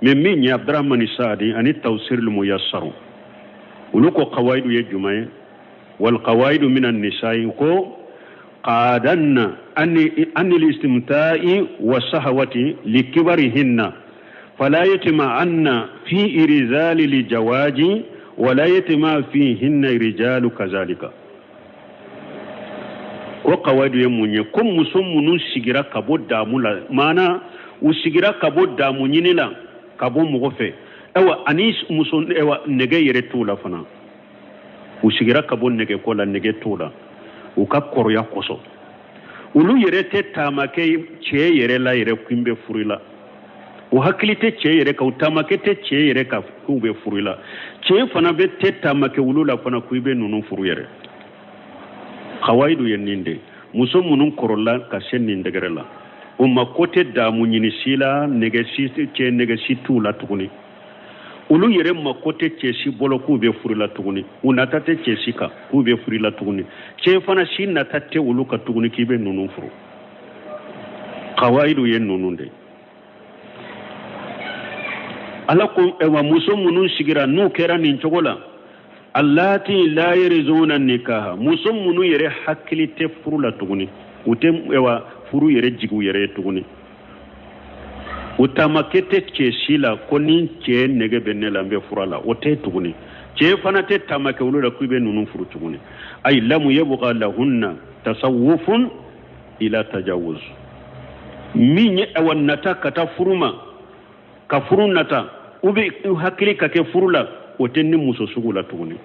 Mais min ye Abdurahmani Saadi ani Tawsiril Muyasaru, olu ko kawayidu ye jumɛn ye? Wal kawaidu minan nisa'i ko qadanna anil istimta'i wa sahawati likibarihinna fala yatma'anna fi irzali li jawaji wala yatma fihinna rijalu kazalika. Ko kawaidu ye mun ye? Ko muso minnu sigira ka bɔ damu la, maana u sigira ka bɔ damu ɲini la ka bɔ mɔgɔ fɛ, ayiwa ani muso, ayiwa nege yɛrɛ t'u la fana, u sigira ka bɔ nege ko la, nege t'u la u ka kɔrɔya kosɔn, olu yɛrɛ tɛ taamakɛ cɛ yɛrɛ la yɛrɛ k'u bɛ furu la, u hakili tɛ cɛ yɛrɛ kan, u taamakɛ tɛ cɛ yɛrɛ kan k'u bɛ furu la, cɛ fana bɛ tɛ taamakɛ olu la fana k'u bɛ ninnu furu yɛrɛ. Kawayidu ye nin de, muso minnu kɔrɔla ka se nin degré la, u mako tɛ damu ɲini si la, nege si cɛ nege si t'u la tuguni, olu yɛrɛ mako tɛ cɛ si bolo k'u bɛ furu la tuguni, u nata tɛ cɛ si kan k'u bɛ furu la tuguni, cɛ fana si nata tɛ olu kan tuguni k'i bɛ ninnu furu. Kawayidu ye ninnu de. Ala ko ɛwa muso minnu sigira n'u kɛra nin cogo la, allati la yarzuna nikaha, muso minnu yɛrɛ hakili tɛ furu la tuguni, u tɛ ɛwa furu yɛrɛ jigi u yɛrɛ ye tuguni, u taamakɛ tɛ cɛ si la ko ni cɛ nege bɛ ne la n bɛ furu la, o tɛ tuguni, cɛ fana tɛ taamakɛ olu la k'u bɛ ninnu furu tuguni. Ayi lamu yabqa lahunna tasawufun ila tajawuz, min ye awa nata ka taa furu ma, ka furu nata u bɛ u hakili ka kɛ furu la, o tɛ ni muso sugu la tuguni.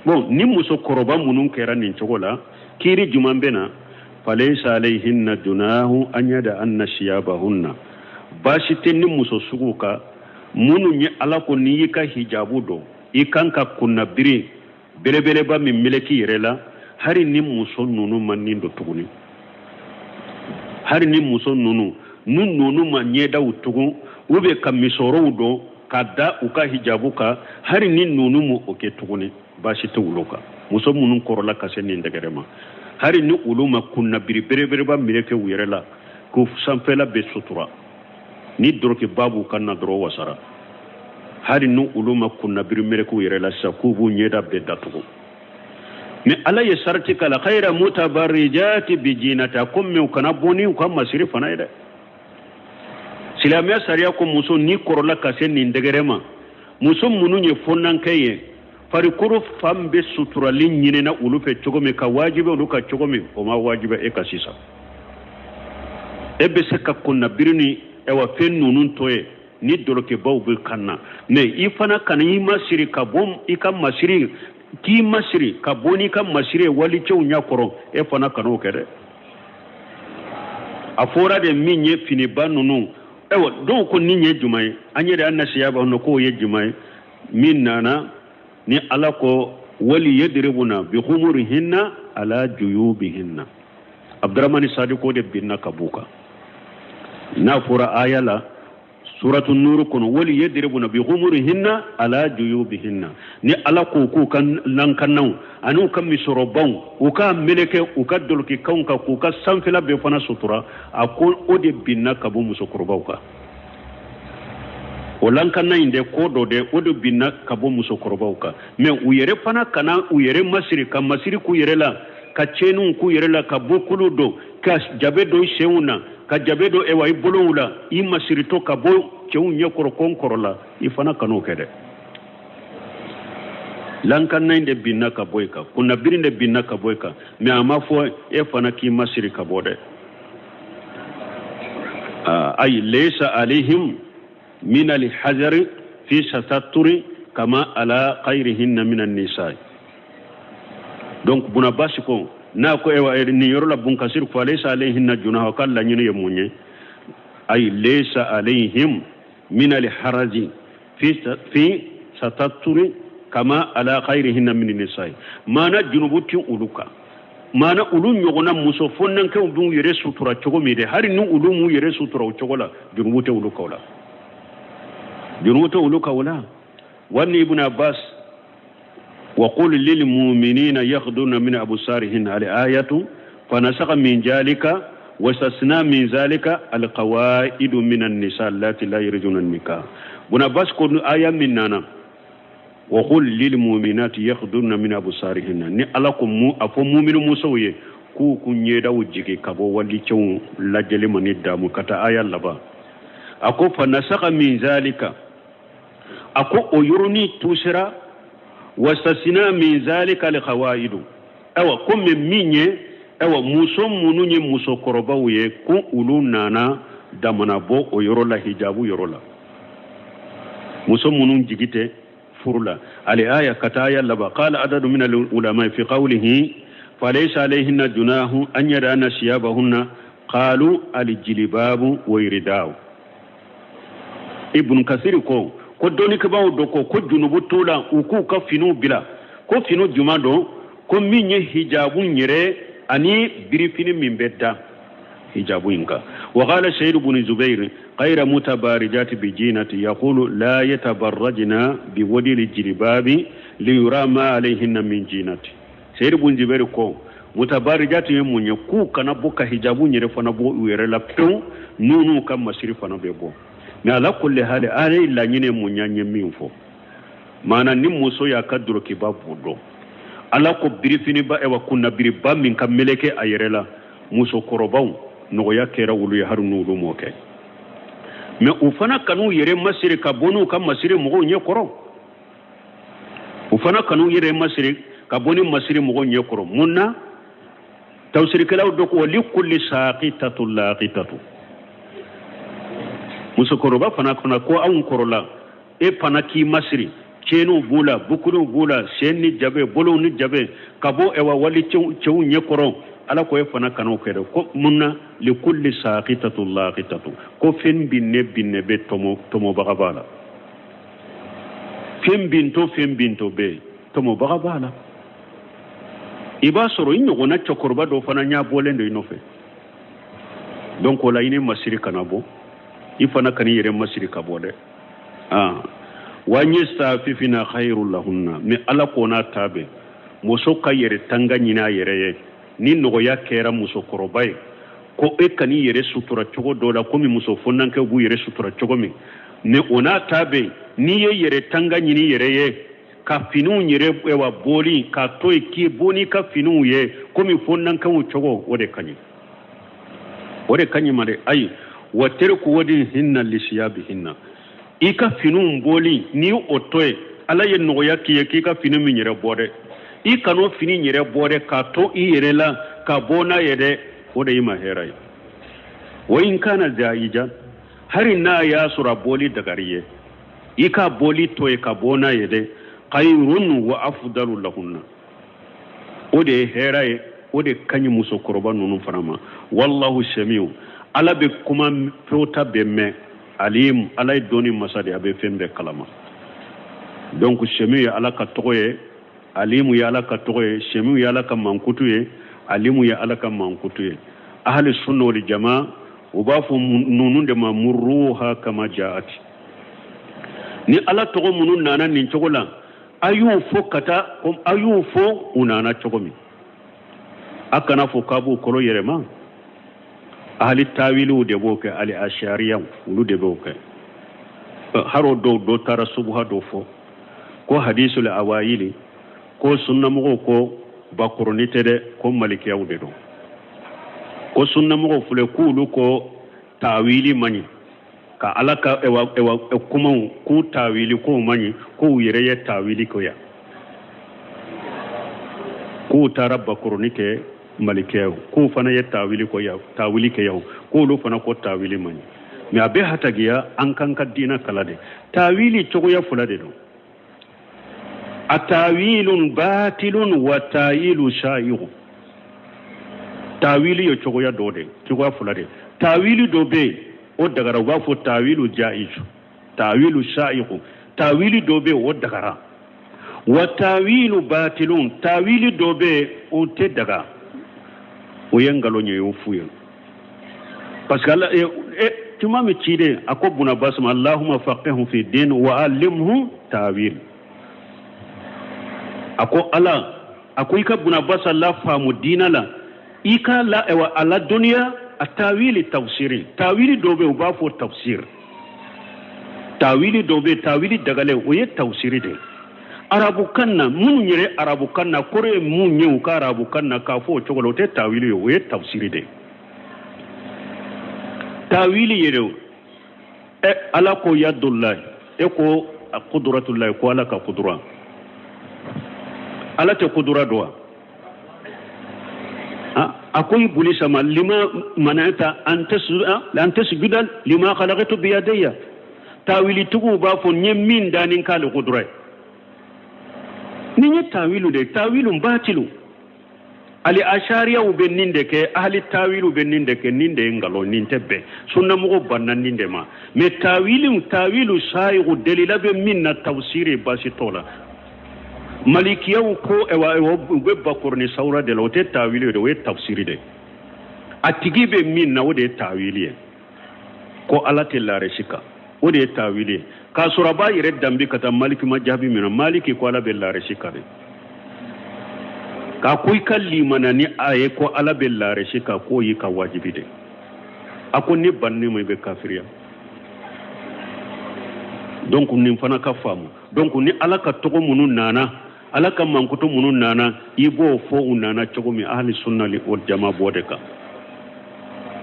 Bon, ni muso kɔrɔba minnu kɛra nin cogo la, kiiri jumɛn bɛ na? Falaysa alayhinna junahu an yada'anna siyabahunna, baasi tɛ ni muso sugu kan minnu ye Ala ko n'i y'i ka hijabu don i kan ka kunnabiri belebeleba min meleke i yɛrɛ la, hari ni muso ninnu ma nin don tuguni, hari ni muso ninnu n'u ninnu ma ɲɛdaw tugun, u bɛ ka misɔrɔw don ka da u ka hijabu kan, hari ni ninnu ma o kɛ tuguni, baasi tɛ olu kan. Muso minnu kɔrɔla ka se nin degré ma, hari ni olu ma kunnabiri belebeleba meleke u yɛrɛ la k'u sanfɛla bɛ sutura, ni dɔrɔkiba b'u kan na dɔrɔn wasara, hari ni olu ma kunnabiri meleke u yɛrɛ la sisan k'u b'u ɲɛda bɛɛ datugu. Mais Ala ye sarati k'a la, khayra mutabarrijati bijinati, a ko mais u kana bɔ ni u ka masiri fana ye dɛ. Silamɛya sariya ko muso n'i kɔrɔla ka se nin degré ma, muso minnu ye fɔnankɛ ye, farikolo fan bɛ suturali ɲinina olu fɛ cogo min, ka wajibi olu ka cogo min, o ma wajibi e ka sisan. E bɛ se ka kunnabiri ni ɛwa fɛn ninnu to ye ni dɔlɔkibaw bɛ kan na, mais i fana kana i masiri ka bɔ i ka masiri, k'i masiri ka bɔ n'i ka masiri ye walicɛw ɲɛ kɔrɔ, e fana kan'o kɛ dɛ. A fɔra de min ye finiba ninnu, ayiwa dɔw ko nin ye jumɛn ye, an yɛrɛ an nasiya b'a kɔnɔ k'o ye jumɛn ye, min nana ni Ala ko wali yadribuna bi khumurihinna ala juyubihinna. Abdurahmani Sadi ko de binna ka b'u kan, n'a fɔra aya la suratu nuru kɔnɔ wali yadribuna bi khumurihinna ala juyubihinna, ni Ala ko k'u ka lankanaw ani u ka misɔrɔbaw u ka meleke u ka dɔlɔkikanw kan k'u ka sanfɛla bɛɛ fana sutura, a ko o de binna ka bɔ musokɔrɔbaw kan. O lankana in de ko dɔ de, o de binna ka bɔ musokɔrɔbaw kan. Mais u yɛrɛ fana kana u yɛrɛ masiri ka masiri k'u yɛrɛ la, ka cɛninw k'u yɛrɛ la, ka bokulu don, ka jabe don senw na, ka jabe don ewa i bolow la, i masiritɔ ka bɔ cɛw ɲɛkɔrɔ ko n kɔrɔla, i fana kan'o kɛ dɛ. Lankana in de binna ka bɔ i kan, kunnabiri de binna ka bɔ i kan, mais a ma fɔ e fana k'i masiri ka bɔ dɛ. Ayi laysa alayhim min alhajari fi satatturi kama ala khayrihinna min an-nisa. Donc Buna Basi ko n'a ko ewa nin yɔrɔ la Bun Kasir ko laysa alayhinna junahu, ka laɲini ye mun ye? Ayi laysa alayhim min alharaji fi satatturi kama ala khayrihinna min an-nisa, maana junubu ti olu kan. Maana olu ɲɔgɔnna muso fɔnankɛw b'u yɛrɛ sutura cogo min dɛ, hali ni olu m'u yɛrɛ sutura o cogo la, jurumu tɛ olu kan o la, jurumu tɛ olu kan o la. Wa ni Ibn Abbas wa qul lil mu'minina yaghdudna min absarihin al ayatu fanasakha min zalika wastasna min zalika al qawaidu min an nisa allati la yarjuna an nikah. Ibn Abbas ko aya min nana wa qul lil mu'minati yaghdudna min absarihinna, ni Ala ko mu a fɔ muminu musow ye k'u k'u ɲɛdaw jigin ka bɔ walicɛw lajɛli ma ni damu ka taa aya laban. A ko fa nasakha min zalika, a ko o yɔrɔnin tusera, wastasina min zalika al qawaidu, ayiwa ko mɛ min ye, ayiwa muso minnu ye musokɔrɔbaw ye, ko olu nana damana bɔ o yɔrɔ la, hijabu yɔrɔ la, muso minnu jigi tɛ furu la. Al aya ka taa aya laban. Qala adadu min al ulama fi qawlihi falaysa alayhinna junahu an yadana siyabahunna qalu al jilbabu wa iridau. Ibn Kasir ko dɔnnikɛbaaw dɔ ko junubu t'o la u k'u ka finiw bila, ko fini jumɛn don? Ko min ye hijabu yɛrɛ ani birifini min bɛ da hijabu in kan. Wa qala Sayyid ibn Zubair ghayra mutabarijati bi jinati yaqulu la yatabarrajna bi wadil jilbabi li yura ma alayhinna min jinati. Sayyid ibn Zubair ko mutabarijati ye mun ye? K'u kana bɔ ka hijabu yɛrɛ fana bɔ u yɛrɛ la pewu, n'u ka masiri fana bɛ bɔ. Mais ala kulli hali, ala ye laɲini mun ye, an ye min fɔ, maana ni muso y'a ka dorokiba b'o dɔn, Ala ko birifiniba, ɛwa kunnabiriba min ka meleke a yɛrɛ la, musokɔrɔbaw nɔgɔya kɛra olu ye hali n'olu m'o kɛ. Mais u fana kan'u yɛrɛ masiri ka bɔ n'u ka masiri mɔgɔw ɲɛ kɔrɔ, u fana kan'u yɛrɛ masiri ka bɔ ni masiri mɔgɔw ɲɛ kɔrɔ. Mun na? Tafsirikɛlaw dɔ ko li kulli saqitatu laqitatu, musokɔrɔba fana ko anw kɔrɔla, e fana k'i masiri, cɛniw b'u la, bukuriw b'u la, sen ni jabe, bolow ni jabe, ka bɔ ɛwa wali cɛw ɲɛ kɔrɔ. Ala ko e fana kan'o kɛ dɛ. Ko mun na? Li kulli saqitatu laqitatu, ko fɛn binne binne bɛ tɔmɔbaga b'a la, fɛn bintɔ fɛn bintɔ bɛ tɔmɔbaga b'a la. I b'a sɔrɔ i ɲɔgɔnna cɛkɔrɔba dɔ fana ɲɛ bɔlen don i nɔfɛ. Donc o la i ni masiri kana bɔ, i fana kan'i yɛrɛ masiri ka bɔ dɛ. Wa an yastafifina khairu lahunna. Mais Ala ko n'a ta bɛɛ, muso ka yɛrɛ tanga ɲini a yɛrɛ ye. Ni nɔgɔya kɛra musokɔrɔba ye ko e kan'i yɛrɛ sutura cogo dɔ la komi muso fɔnankɛw b'u yɛrɛ sutura cogo min, mais o n'a ta bɛɛ, n'i ye yɛrɛ tanga ɲini yɛrɛ ye ka finiw yɛrɛ wa bɔli k'a to yen k'i bɔ n'i ka finiw ye komi fɔnankɛw cogo, o de ka ɲi, o de ka ɲi ma dɛ. Ayi, wa teriku wadihinna lisiyabihinna, i ka finiw bɔli n'i o to yen, Ala ye nɔgɔya k'i ye k'i ka fini min yɛrɛ bɔ dɛ, i kan'o fini yɛrɛ bɔ dɛ, k'a to i yɛrɛ la ka bɔ n'a ye dɛ, o de y'i ma hɛrɛ ye. Wa in kana jaija, hali n'a y'a sɔrɔ a bɔli dagari ye, i ka bɔli to yen ka bɔ n'a ye dɛ, khayrun wa afdalu lahunna, o de ye hɛrɛ ye, o de ka ɲi musokɔrɔba ninnu fana ma. Wallahu samiu, Ala bɛ kuma fɛta bɛɛ mɛn, alim, Ala ye dɔnni masa de, a bɛ fɛn bɛɛ kalama. Donc samiu ye Ala ka tɔgɔ ye, alimu ye Ala ka tɔgɔ ye, samiu ye Ala ka mankutu ye, alimu ye Ala ka mankutu ye. Ahli sunna wal jamaa u b'a fɔ ninnu de ma murruha kama jaati. Ni Ala tɔgɔ minnu nana nin cogo la, a y'u fɔ ka taa, a y'u fɔ u nana cogo min, a kana fɔ k'a b'u kɔrɔ yɛrɛma. Ahali tawiliw de b'o kɛ, ali ashariyaw olu de b'o kɛ. Haro dɔw dɔ taara subuha dɔ fɔ ko hadisul awayili, ko sunnamɔgɔw ko bakɔrɔni tɛ dɛ, ko malikiyaw de don, ko sunnamɔgɔw filɛ k'olu ko tawili man ɲi, ka Ala ka ewa kumaw k'u tawili k'o man ɲi, k'u yɛrɛ ye tawili ko yan, k'u taara bakɔrɔni kɛ malikiyaw, k'u fana ye tawili ko yan, tawili kɛ yan, k'olu fana ko tawili man ɲi. Mais a bɛ hatagiya an kan ka diina kala de, tawili cogoya fila de don, a tawilun batilun wa tawilu sha'iru. Tawili ye cogoya dɔ de, cogoya fila de. Tawili dɔ bɛ yen o dagara, u b'a fɔ tawilu jaizu, tawilu sha'iru. Tawili dɔ bɛ yen o dagara. Wa tawilu batilun, tawili dɔ bɛ yen o tɛ daga. O ye nkalon ye, y'o f'u ye, parce que ala tuma min ciden a ko buna Abbas ma: Allahumma faqihhu fi din wa allimhu tawil. A ko Ala, a ko i ka buna Abbas lafaamu diina la, i ka la ayiwa a ladɔnniya a tawili, tafsiri. Tawili dɔw bɛ yen, u b'a fɔ tafsir. Tawili dɔw bɛ yen, tawili dagalen, o ye tafsiri de ye arabukan na. Minnu yɛrɛ arabukan na kɔrɔ ye mun ye u ka arabukan na k'a fɔ o cogo la, o tɛ tawili ye, o ye tafsiri de ye. Tawili yɛrɛ ɛ, Ala ko yadullahi, e ko kudratullahi, ko Ala ka kudura. Ala tɛ kudura dɔn wa? A ko Ibulisa ma: lima manata an tasjuda lima khalaqtu biyadayya. Tawilitigiw b'a fɔ n ye min da ni k'ale kudura ye. Nin ye tawilu de, tawilu batilu. Ali ashariyaw bɛ nin de kɛ, ahali tawilu bɛ nin de kɛ. Nin de ye nkalon, nin tɛ bɛn. Sunnamɔgɔw banna nin de ma. Mais tawilu, tawilu sayigu, delila bɛ min na, tafsiri, baasi t'o la. Malikiyaw ko ɛwa, u bɛ bakɔrɔni sawura de la, o tɛ tawilu de, o ye tafsiri de. A tigi bɛ min na, o de ye tawili ye, ko Ala tɛ laresi kan, o de ye tawili ye, k'a sɔrɔ a b'a yɛrɛ danbe ka taa Maliki ma jaabi min na. Maliki ko Ala bɛ laresi kan de, k'a ko i ka limana ni a ye ko Ala bɛ laresi kan, k'o y'i ka wajibi de. A ko ni banni ma, i bɛ kafiriya. Donc nin fana ka faamu. Donc ni Ala ka tɔgɔ minnu nana, Ala ka mankutu minnu nana, i b'o fɔ u nana cogo min. Ahli sunna wal jama b'o de kan.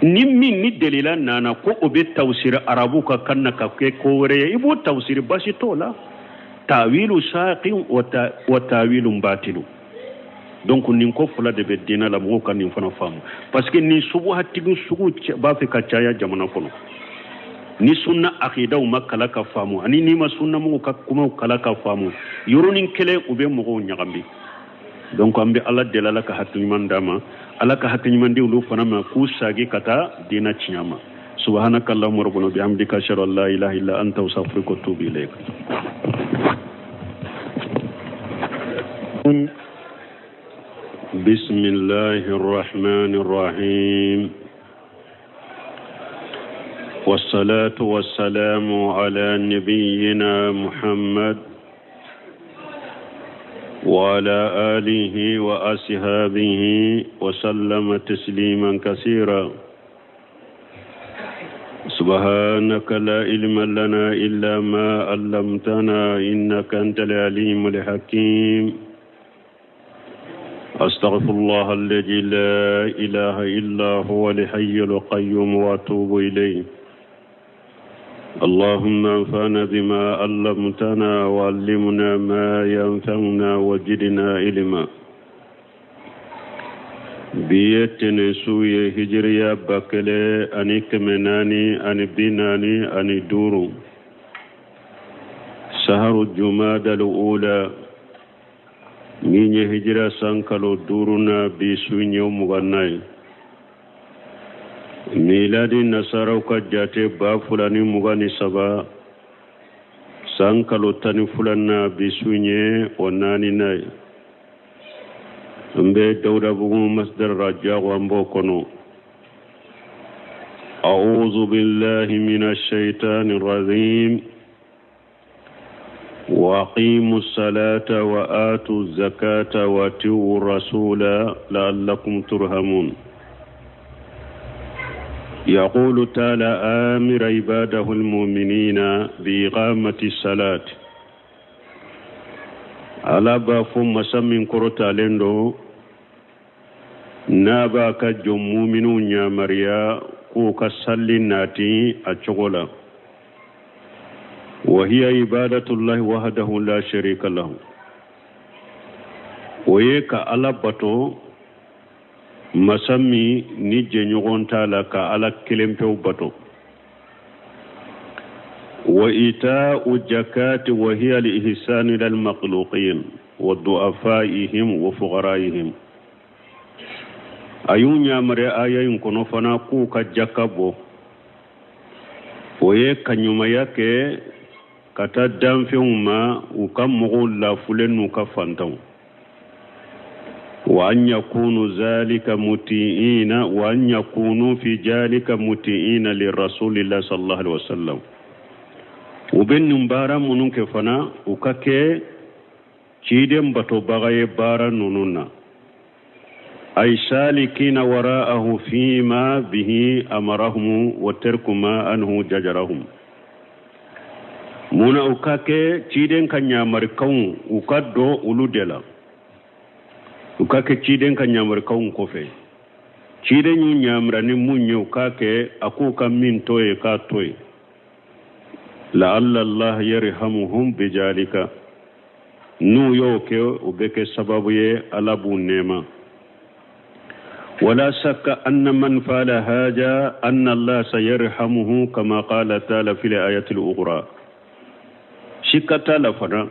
Ni min ni delila nana ko o bɛ tawsiri arabu ka kan na ka kɛ ko wɛrɛ ye, i b'o tawsiri, basi t'o la. Tawilu saqin wa tawilu batilu. Donc nin ko fila de bɛ diinɛ la, mɔgɔw ka nin fana faamu, parce que nin subuhatigi sugu b'a fɛ ka caya jamana kɔnɔ. Ni sunna akidaw ma kala ka faamu, ani n'i ma sunna mɔgɔw ka kumaw kala ka faamu, yɔrɔnin kelen u bɛ mɔgɔw ɲagami. Donc an bɛ Ala deli, Ala ka hakili ɲuman d'a ma, Ala ka hakili ɲuman di olu fana ma, k'u sagi ka taa diinɛ tiɲɛ ma. Subhanaka allahumma rabbana bihamdika, ashhadu an la ilaha illa anta, astaghfiruka wa atubu ilayk. بسم الله الرحمن الرحيم، والصلاة والسلام على نبينا محمد وعلى آله وأصحابه وسلم تسليما كثيرا. سبحانك لا علم لنا إلا ما علمتنا إنك أنت العليم الحكيم. أستغفر الله الذي لا إله إلا هو الحي القيوم وأتوب إليه. اللهم انفعنا بما علمتنا وعلمنا ما ينفعنا وزدنا علما. Bi ye tɛnɛnsu ye, hijiriya 1445, saharu jumadal ula, min ye hijira san kalo duurunan, bi su ye 20nan ye. Miladi nasaraw ka jate 2023, san kalo 12nan, bi su ye o naaninan ye. An bɛ Dawudabugu masdar rajago, an b'o kɔnɔ. أعوذ بالله من الشيطان الرجيم. وأقيموا الصلاة وآتوا الزكاة وأطيعوا الرسول لعلكم ترحمون. يقول تعالى آمر عباده المؤمنين بإقامة الصلاة. Ala b'a fɔ masa min kɔrɔtalen don, n'a b'a ka jɔn muminw yamaruya k'u ka salli nati a cogo la. وهي عبادة الله وحده لا شريك له, o ye ka Ala bato, masa min ni jɛɲɔgɔn t'a la, ka Ala kelen pewu bato. وإيتاء الزكاة، وهي الإحسان إلى المخلوقين وضعفائهم وفقرائهم. A y'u yamaruya aya in kɔnɔ fana k'u ka jaka bɔ, o ye ka ɲumanya kɛ ka taa danfɛnw ma, u ka mɔgɔw lafulen n'u ka fantanw. Wa an yakunu zalika muti'ina wa an yakunu fi zalika muti'ina lirasulillahi sallallahu alaihi wasallam. U bɛ nin baara minnu kɛ fana, u ka kɛ ciden batobaga ye baara ninnu na. Ay salikina wara'ahu fima bihi amarahum wa tarku ma anhu jajarahum. Mun na u ka kɛ ciden ka ɲamarikanw, u ka don olu de la, u ka kɛ ciden ka ɲamarikanw kɔfɛ. Ciden y'u ɲamara ni mun ye, u k'a kɛ. A k'u ka min to ye, k'a to yen. La'alla allah yarhamuhum bijalika, n'u y'o kɛ, o bɛ kɛ sababu ye Ala b'u nɛɛma. Wala shakka anna man fa'ala haja anna Allah sayarhamuhu kama qala ta'ala fil ayati al-ukhra. Sikka t'a la fana,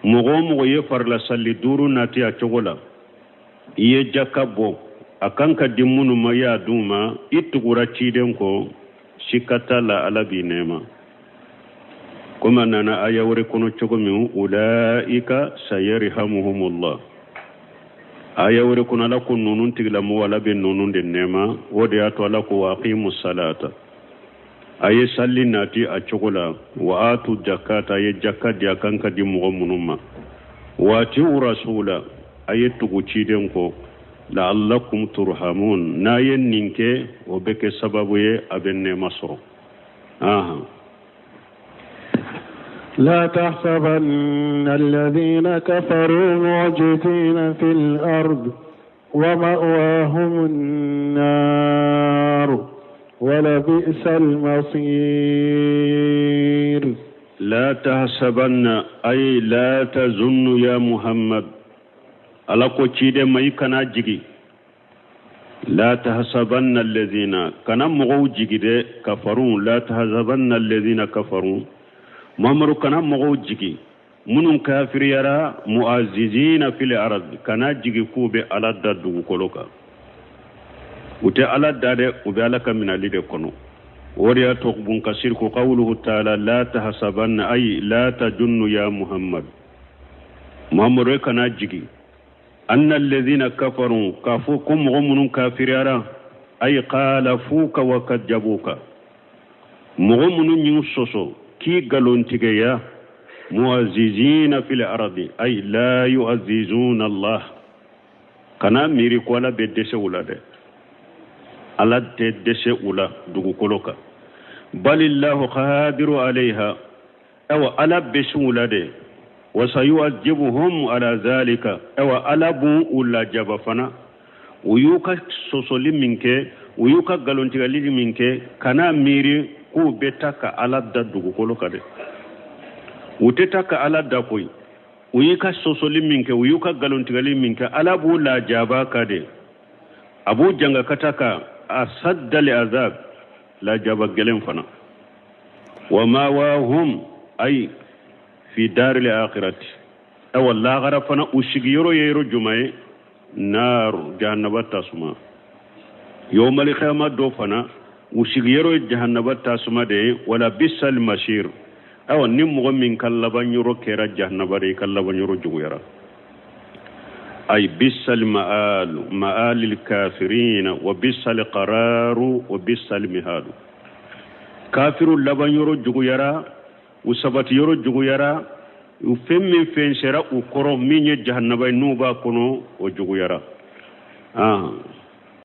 mɔgɔ o mɔgɔ ye farila sali duuru nati a cogo la, i ye jaka bɔ a kan ka di minnu ma, i y'a d'u ma, i tugura ciden kɔ, sikka t'a la Ala b'i nɛɛma, komi a nana aya wɛrɛ kɔnɔ cogo min: ulaika sayarhamuhumullah. Aya wɛrɛ kɔnɔ, Ala ko ninnu tigilamɔgɔ, Ala bɛ ninnu de nɛɛma. O de y'a to Ala ko wa aqimu salata, a ye sali nati a cogo la, wa atu jakata, a ye jaka di a kan ka di mɔgɔ minnu ma, wa atiu rasula, a ye tugu ciden kɔ, la'allakum turhamun. N'a ye nin kɛ, o bɛ kɛ sababu ye a bɛ nɛɛma sɔrɔ. Ahan. لا تحسبن الذين كفروا معجزين في الأرض ومأواهم النار ولبئس المصير. لا تحسبن أي لا تظن يا محمد. Ala ko ciden ma, i kana jigi. La tahsabanna alladhina, kana mɔgɔw jigi dɛ, kafaru. La tahsabanna alladhina kafaru, Muhammadu, kana mɔgɔw jigi minnu kafiriyara. Mu'azizina fil ard, kana jigi k'u bɛ Ala da dugukolo kan. U tɛ Ala da dɛ, u bɛ Ala ka minali de kɔnɔ. O de y'a to Bun Kasir ko: qawluhu ta'ala la tahsabanna ay la tajunnu ya Muhammad. Muhammadu, e kana jigi anna alladhina kafaru, k'a fɔ ko mɔgɔ minnu kafiriyara, ay khalafuka wa kadjabuka, mɔgɔ minnu y'u sɔsɔ k'i galontigiya, mu'azizina fil ardi ay la yu'azizuna Allah. Kana miiri ko Ala bɛ dɛsɛ u la dɛ, Ala tɛ dɛsɛ u la dugukolo kan. Balillahu qadiru alayha, awa Ala bɛ se u la de. Wa sayu'ajibuhum ala zalika, awa Ala b'u u lajaba fana. U y'u ka sɔsɔli min kɛ, u y'u ka galontigɛli min kɛ, kana miiri k'u bɛ taa ka Ala da dugukolo kan dɛ, u tɛ taa ka Ala da koyi. U y'i ka sɔsɔli min kɛ, u y'u ka galontigɛli min kɛ, Ala b'u lajaba ka de, a b'u janga ka taa ka asaddali azab, lajaba gɛlɛn fana. Wa mawahum ay fi daril akhirati, awa lagara fana u sigiyɔrɔ ye yɔrɔ jumɛn ye? Naaru jahannaba tasuma. Yawmal qiyama dɔ fana, u sigiyɔrɔ ye jahannaba tasuma de ye. Wala bisal masir, awa ni mɔgɔ min ka laban yɔrɔ kɛra jahannaba de ye, i ka laban yɔrɔ juguyara. Ay bisal ma'al ma'alil kafirina wa bisal qararu wa bisal mihadu. Kafiru laban yɔrɔ juguyara, u sabati yɔrɔ juguyara, u fɛn min fɛn sera u kɔrɔ min ye jahannaba ye, n'u b'a kɔnɔ, o juguyara. Ah.